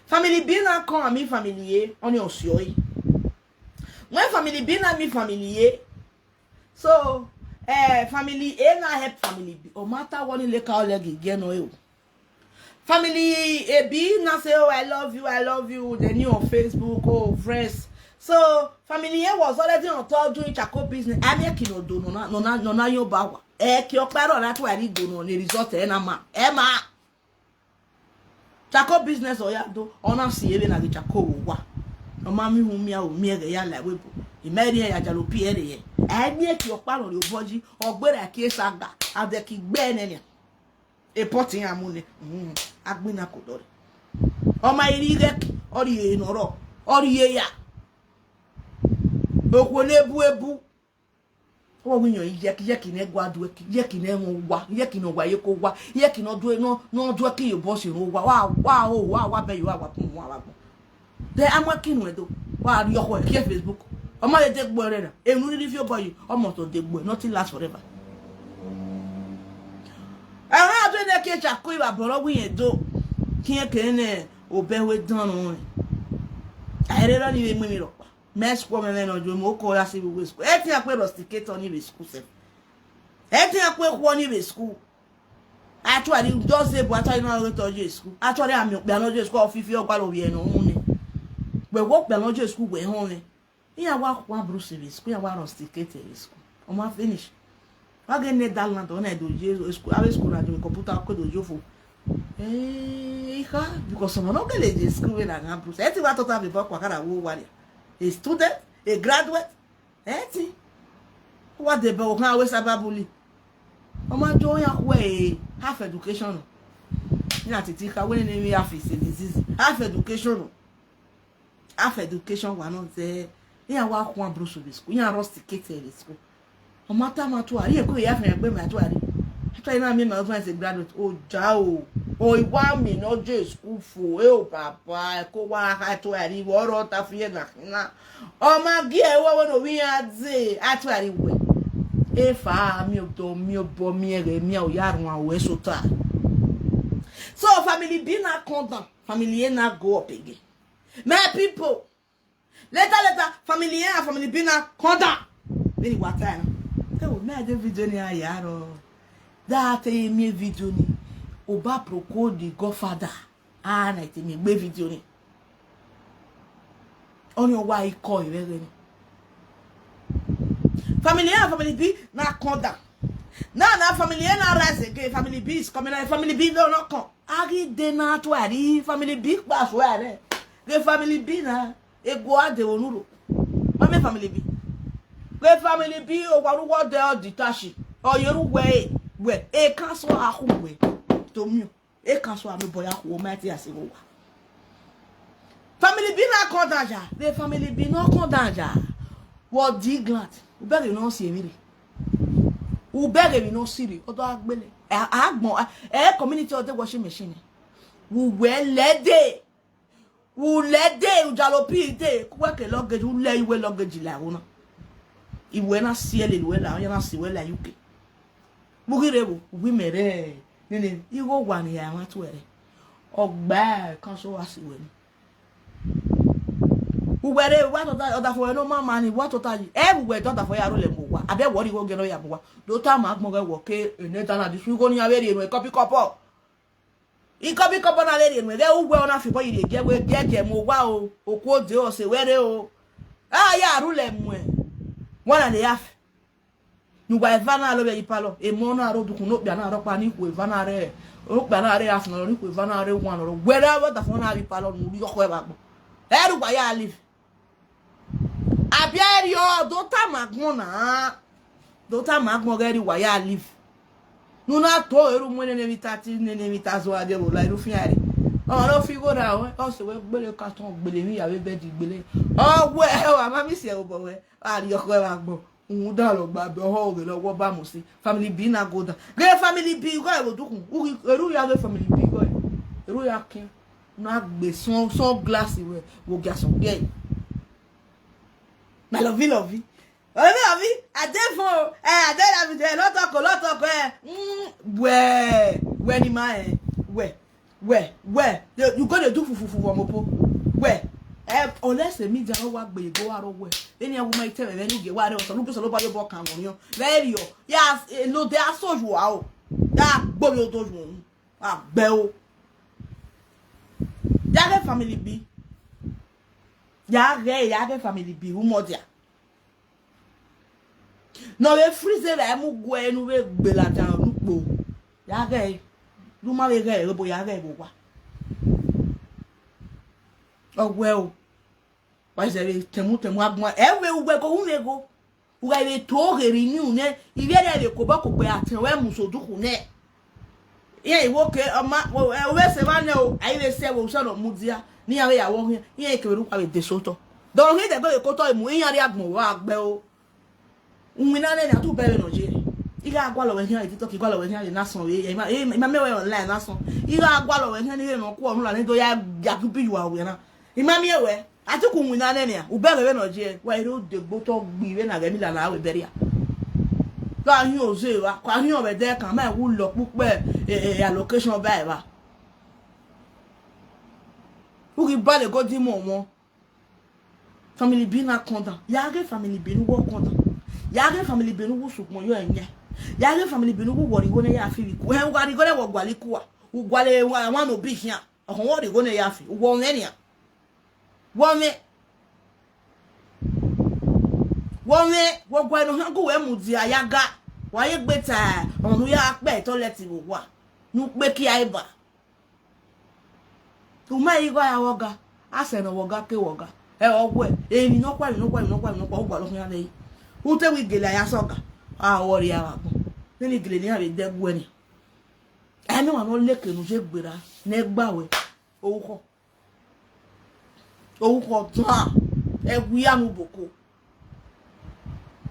Family B now come and meet family A on your sure. When family B now meet family A, so uh, family A now help family B. No matter what you like, how like again or you. Family A B now say, oh, I love you, I love you. Then you on Facebook, oh, friends. So family A was already on top doing charcoal business. I make you no do no na no na no na your power. Eh, ki opero na to ari do no ni result eh na ma. Eh ma. Charcoal business oya do ona si ebe na gi charcoal wo wa. O ma mi hu mi a o mi ege ya la we bo. I me ri ya jalo pi ere ye. E mi e ki opa lo ri oboji, ogbere ki e saga, ade ki gbe ne ni. E poti ya mu ni. Mm. Agbina ko dore. O ma iri ge ori e no ro. Ori e ya. Okwo na ebu ebu. Wo wi yan yeki yeki ne gwa du eki yeki ne won wa yeki no wa ye ko wa yeki no du no no du eki yo boss yo wa wa wa o wa wa be yo wa kun wa wa kun. De ama kinu edo wa ri oko e ki e Facebook. O ma le de gbo re na enu ni fi o boy o mo to de gbo nothing last forever. Aha, to ne ke cha ko iba boro wi edo. Kien ke ne obe we dan no. Aere lo ni we mi ro. Me school me me no jo mo ko ya si we school. E ti a pe rusticate ni we school se. E ti a pe ko ni we school. Actually, just say but actually no go to school. Actually, I'm be no school, fifi o gba lo ye no mu ni. We wo be no school we hon ni. Iya wa kwa Bruce we school, iya wa rusticate we school. O ma finish. Wa ge Netherlands, o na do je school, ave school na do computer ko do jo fo. Eh, ha, because someone no get le school we na ga Bruce. E ti wa tota before kwa kara wo wa. A student, a graduate, e ti. Wa de be o kan we sababuli. O ma jo ya kwe half education. Ni ati ti ka we ni mi half is a disease. Half education. Half education wa no ze. Iya wa kwa Bruce we school. Iya rusticate we school. O ma ta ma tu ari e ko ya fe gbe ma tu ari. Actually na me my husband is a graduate. O ja o. O iwa mi no je school fo. E o papa, e ko wa ha tu ari wo ro ta fi e na na. O ma gi e wo we no wi a ze. Actually we. E fa mi o do mi o bo mi e re mi o ya run awe so ta. So family B na come down. Family A na go up again. My people, later, later, family A and family B na come down. Very water. Oh, me I dey video ni ayaro. That eh, me video ni. Oba Proko the godfather. Ah, na ite me gbe video ni. Oni o wa iko iwe ni. Family A and family B na come down. Now, now family A na rise again. Family B is coming out. Family B no no come. Ari de na to ari family B pa so are. The family B na e go ade onuro. Mame family B. The family B o waru wo de o ditashi. O yeru we we e kan so ahu we. To mi. E kan so ami boya ku o ma ti ase wo wa. Family B na come down ja. The family B no come down ja. Wo di grant. U bere no si emire. U bere mi no siri. Odo agbele. E agbon e community o de washing machine. U we lede. U lede u jalo pi de. Ku we ke luggage u le iwe luggage la wona. Iwe na si ele iwe la, ya na si we la U K. Mu gi re wo, wi mere. Ni ni, iwo wa ni ya wa tu ere. Ogba kan so wa si we ni. Uwere wa to ta oda fo no ma ma ni wa to ta yi. E uwe to ta fo ya ro le mo wa. Abe wo ri wo ge no ya mo wa. Do ta ma gbon ge wo ke ene ta na di su go ni a be ri enu e copy copy. I copy copy na le ri enu e ge uwe ona fi bo yi ge we ge ge mo wa o. O ko de o se were o. A ya ru le mo e. Wa na le ya fi. Nugba eva na alo be ipalo. Emo na aro dukun no kpia na aro pa ni ku eva na re. O kpia na re afun ni ku eva na re wan ro. Were wo da fun na ri palo nu ri oko e ba gbo. Eru gba ya live. Abi eri o do ta ma gbon na. Do ta ma gbon ge ri wa ya live. Nu na to eru mu nene mi tati nene mi tazo ade wo la eru fin are. O ro fi go ra o. O se we gbele ka ton gbele mi ya we be di gbele. O we o ama mi se o bo we. A ri oko e ba gbo. Un da lo gba be ho ge lo wo ba mo si. Family B na go down. Ge family B go e wo dukun. U eru ya ge family B go e. Eru ya kin. Na gbe son son glass we. Wo ga son ge. Na love love. Obi obi, I dey fun o. Eh, I dey that video. No talk o, no talk o. Eh. Mm, where? Where ni ma eh? Where? Where? Where? You, you go dey do fufufu for mopo. Where? Eh, unless the media no wa gbe go aro where. Any woman tell me any ge wa re o so lu so lo ba yo bo kan won yo. Very yo. Yes, eh, no dey aso you are o. Da gbo yo do you. Agbe o. Ya ge family B. Ya ge, ya ge family B. Who more there? No we freeze we mu gwe nu we gbe la ja nu po. Ya ge. Lu ma we ge bo ya ge bo wa. Ogwe o. Wa se we temu temu agbon. E we ugwe ko hu we go. Uga ibe to geri ni une. Ibe re be ko ba ko pe ati we mu so du ku ne. Ye iwo ke o ma we se ba ne o. Ai we se wo so lo mu dia. Ni ya we ya wo hin. Ye ke ru pa be de so to. Do hin de go ko to mu. Iya ri agbon wa gbe o. Unwina ne na tu bere no je. Iga agwa lo we hin ati to ki gwa lo we hin na son we. Ima ima me we online na son. Iga agwa lo we hin ni no ku onu la ni do ya ya tu bi wa we na. Ima mi ewe. Ati ku unwina ne ne. U bere we no je. Wa iro de gbo to gbi we na ge mi la na we bere ya. Ka hin oze wa, ka hin ove de kan ma wu lo pupe e allocation ba e wa. U ki ba le go di mo won. Family bi na konda. Ya ge family bi nu wo konda. Ya ge family bi nu wo sukmo yo enye. Ya ge family bi nu wo wori wo ne ya fi ku. He wori go ne wo gwali kuwa. U gwale wa wa no bi hia. Ohun wori go ne ya fi. Wo ne ni a. Wo ne. Wo ne wo gwa no han go we mu di ayaga. Wa ye gbe ta. Onu ya pe toilet wo wa. Nu pe ki ai ba. Uma igwa ya woga. Ase no woga ke woga. E ogwe. E mi no kwa, mi no kwa, mi no kwa, mi no kwa. Ugwa lo ya le. Ute wi gele ya soga. A wori ya wa gbo. Ni ni gele ni a be de gwe ni. E mi wa no leke nu je gbera. Ne gbawe. Orúkọ. Orúkọ tán. Ẹ wí àánú bòkó.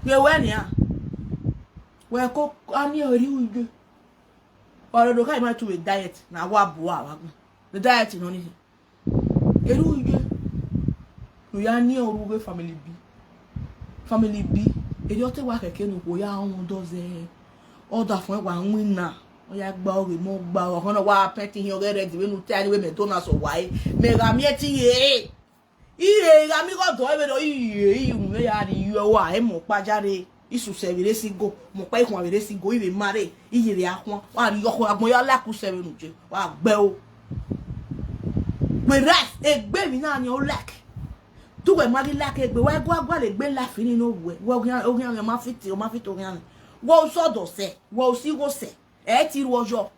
Ye we ni a. We ko a ni ori uje. Oro do kai ma tu we diet na wa bu wa wa. The diet no ni. Eru uje. Nu ya ni oru we family bi. Family bi. Eri o te wa keke nu ko ya won do ze. Order fun e wa win na. O ya gba ore mo gba o. Kono wa peti hin ore ready we nu te ani we me do na so wa e. Me ga mi e ti ye. Iye ga mi go do e we do iye iye nu me ya ri yo wa e mo pa jare. Isu se vire si go. Mo pa ikun vire si go iwe mare. Iye re akun. Wa ri yo ko agbon ya la ku se we nu je. Wa gbe o. Whereas egbe mi na ni o like. Tu we ma gi like egbe wa gwa gwa le gbe life ni no we. Wo ogian ogian ma fit o ma fit ogian. Wo so do se, wo si go se. E ti ru ojo.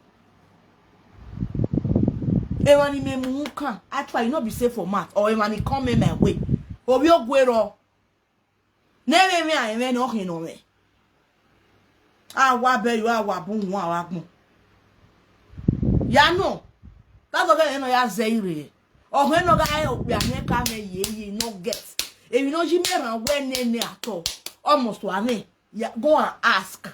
E wa ni me mu kan. Actually no be say for mat or e wa ni come my way. Obi ogwero. Ne me me a me no hin no me. A wa be yo a wa bu won a wa gbon. Ya no. That's okay no ya ze ire. O he no ga e o pe a me ka me ye ye no get. If you know ji me ran we ne ne at all. Almost wa me. Ya go and ask.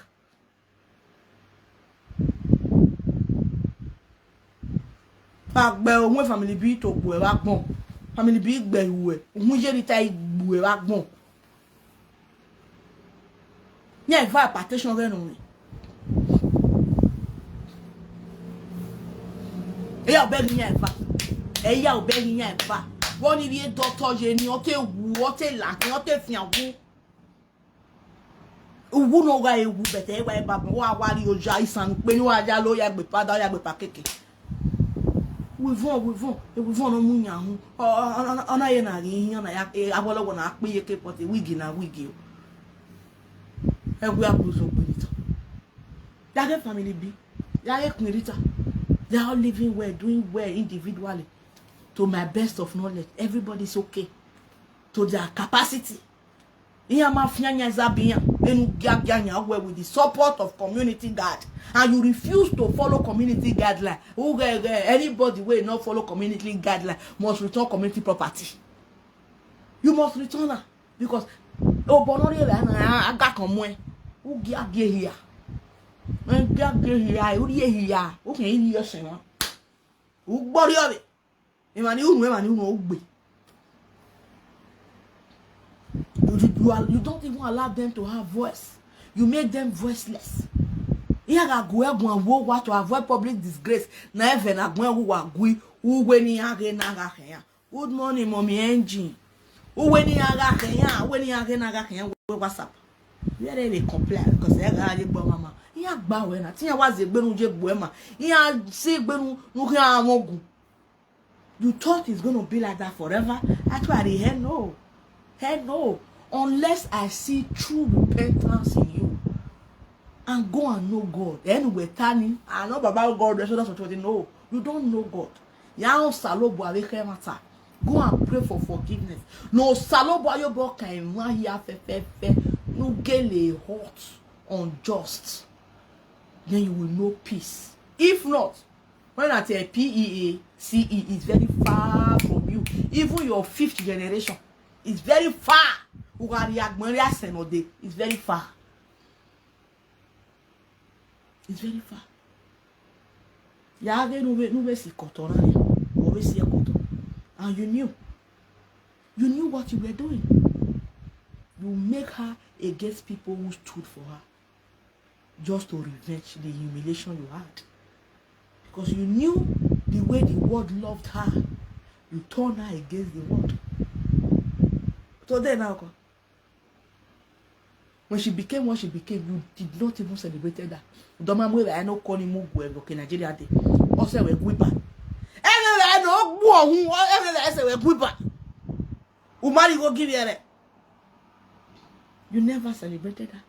Fa gbe o won family bi to gbo e wa gbon. Family bi gbe iwe. Won je ri ta igbo e wa gbon. Ni e va partition re no ni. E ya o be ni e va. E ya o be ni e va. Won ni ri doctor je ni o te wu, o te la, o te fian wu. Uwu no ga ewu bete e wa e ba wa wa ri oja isan pe ni wa ja lo ya gbe pada ya gbe pakeke. We von we von e we von no mu nya hu. Ona ye na ri yan na ya awolowo na pe ye ke pote wig na wig o. E we abuzo pe ni to. Ya get family bi. Ya get Queen Rita. They are all living well, doing well individually. To my best of knowledge, everybody's okay to their capacity. Iya ma fianya zabiya enu giagianya we with the support of community guard, and you refuse to follow community guideline. Who get, get anybody wey no follow community guideline must return community property. You must return am because obono re na aga kan mu e. Who giagia here? Who giagia here? Who here? Who can you hear? Who gbori of it? Emani unu, emani unu ogbe. You, you, you, are, you don't even allow them to have voice. You make them voiceless. Ihe ga-agụ egwu and wuo ụgwa to avoid public disgrace na eve na agụ egwu wa gui uwe ni agha na agha ya. Good morning, mommy engine. Uwe ni agha ya, uwe ni agha na agha ya, uwe WhatsApp. Where they dey complain because they got a big mama. Ihe agba we na, tinye wazi egbenu je gbuo ma. Ihe si egbenu nuke amogu. You thought it's going to be like that forever? Actually, hell no. Hell no. Unless I see true repentance in you and go and know God. Then we turn I know Baba God, Exodus twenty. No, you don't know God. Ya o salobo are matter. Go and pray for forgiveness. No salobo ayo bo kan wa ya fe fe fe. No gele hot unjust. Then you will know peace. If not, when I tell P E A C E is very far from you, even your fifth generation is very far. Ugari agbonri asenode is very far. It's very far. Yage nuwe nuwe si koto rani, nuwe si koto, and you knew, you knew what you were doing. You make her against people who stood for her. just to revenge the humiliation you had. Because you knew the way the world loved her, you turned her against the world. So then now, when she became what she became, you did not even celebrate her. Doma mwe I no call him mugwe okay Nigeria day. Ose we gwiba. Everywhere I no gbo ohun. Everywhere I say we gwiba. Umari go give here. You never celebrated her.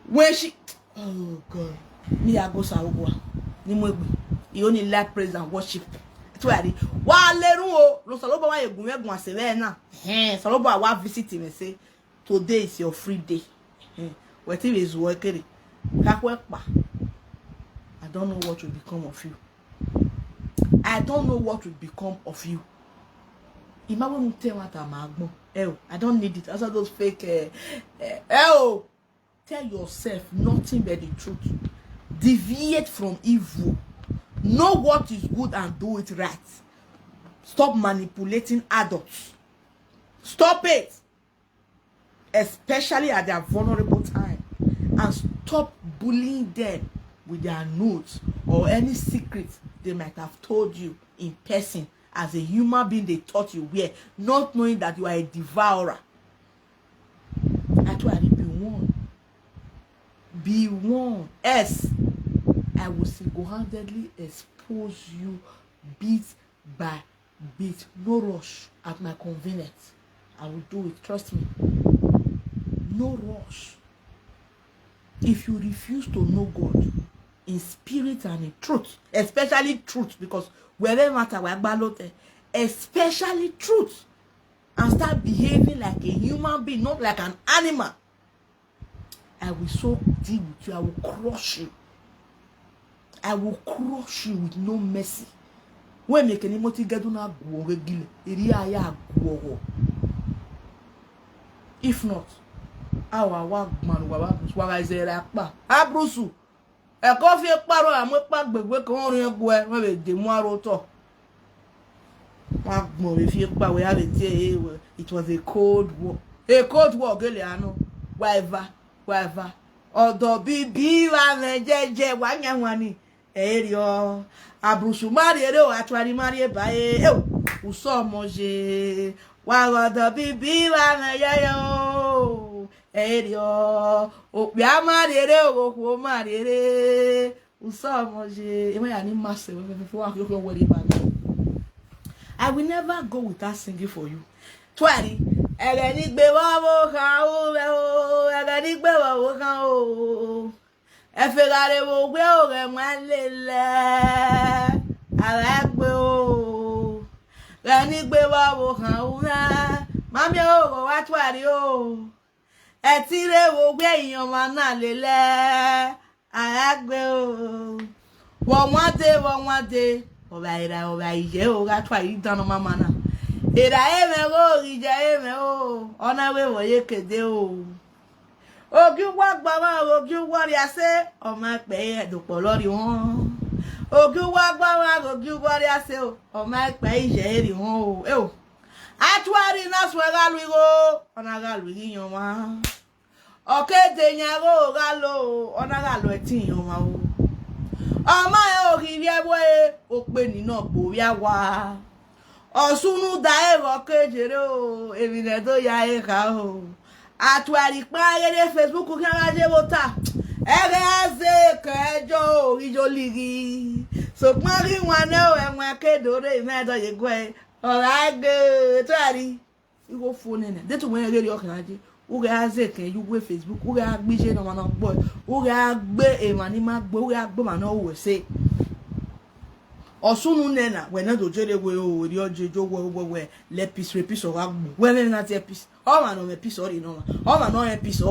When she, oh God, me I go Sarugwa. Ni mo gbe. You only like praise and worship. Twari. Wa lerun o. Lo Salobo wa egun egun asere na. Hen. Salobo wa visit me say, "Today is your free day." Hen. Wetin is workere? Kakwepa. I don't know what will become of you. I don't know what will become of you. Ima when you tell what I'm agbon. Oh, I don't need it. That's all those fake. Uh, uh, oh, tell yourself nothing but the truth. Deviate from evil. Know what is good and do it right. Stop manipulating adults. Stop it. Especially at their vulnerable time, and stop bullying them with their notes or any secret they might have told you in person as a human being they thought you were, not knowing that you are a devourer. Actually, be warned. Be warned. Else, I will single-handedly expose you bit by bit. No rush at my convenience. I will do it. Trust me. No rush. If you refuse to know God in spirit and in truth, especially truth, because wherever matter we are balote, especially truth, and start behaving like a human being, not like an animal, I will so deal with you. I will crush you. I will crush you with no mercy. When make any moti get una guogo gile, eri aya guogo. If not, our wa man wa wa wa is a pa. Abrusu. E ko fi pa ro amu pa gbegbe kan orin egbo e, won be de mu aro to. Wa gbon we fi pa we have a day. It was a cold war. A cold war gele ano. Whatever, whatever. Odo bibi wa me jeje wa nya wani. Erio. Abrusu mari ere o atwari mari e ba e. E o. Uso mo je. Wa odo bibi wa me ye yo. Erio. O pe a mari ere o ku o mari ere. Uso mo je. E ma ya ni mase we fe fe wa yo yo wori ba. I will never go without singing for you. Twari. Ere ni gbe wa wo kan o we o. Ere ni gbe wa wo kan o. E fe gare wo gbe o re ma lele. Ara gbe o. Re ni gbe wa wo kan o ra. Mami o ro wa twari o. E ti re wo gbe iyan ma na lele. Ara gbe o. Wo won de, wo won de. Oba ira, oba iye o, ga twa yi dan no mama na. Ira eme o, ije eme o. Ona we wo ye kede o. Ogi wa gba wa, ogi wa ri ase. O ma pe e do po lori won. Ogi wa gba wa, ogi wa ri ase o. O ma pe ije ri won o. E o. Atwari na swe ga lu igo. Ona ga lu iyan wa. Okede yen gho gha lo, ọ na gha lo ẹtin yan ma o. Ọma ẹ o ghi vbiẹ vbe okpeni nọ gbe ovbi awa. Ọ sunu da ẹre vbe ọ ke jere o, emwi ne do ya ẹre kha o. Atuẹre ikpan ghe ne Facebook khian gha ye vbe ota. Ẹghẹ a zẹ kẹ ẹjọ o, ghi yo lighi. Sokpan ghi wan nẹ o, ẹwaẹn ke do rre, imẹ do ye guẹ. Ọ gha gbe, tuẹre. Igho fo nene. De tu wẹ ghe rri ọkhan je. U ghe a zẹ kẹ, yu wẹ Facebook, u ghe a gbe iye ne ọmwa ne ọ gbọe, u ghe a gbe emwa ne ima gbe, u ghe a gbe emwa ne ọ ru ẹse. Ọ sunu nẹ na, wẹ ne do jere wẹ o, erriọ je jo wẹ, wẹ, wẹ, lẹ peace re, peace ọ gha gbo. Wẹ mwẹ na tie peace. Ọmwa ne ọ mwẹ peace ọ rre ne ọmwa. Ọmwa ne ọ rẹn peace ọ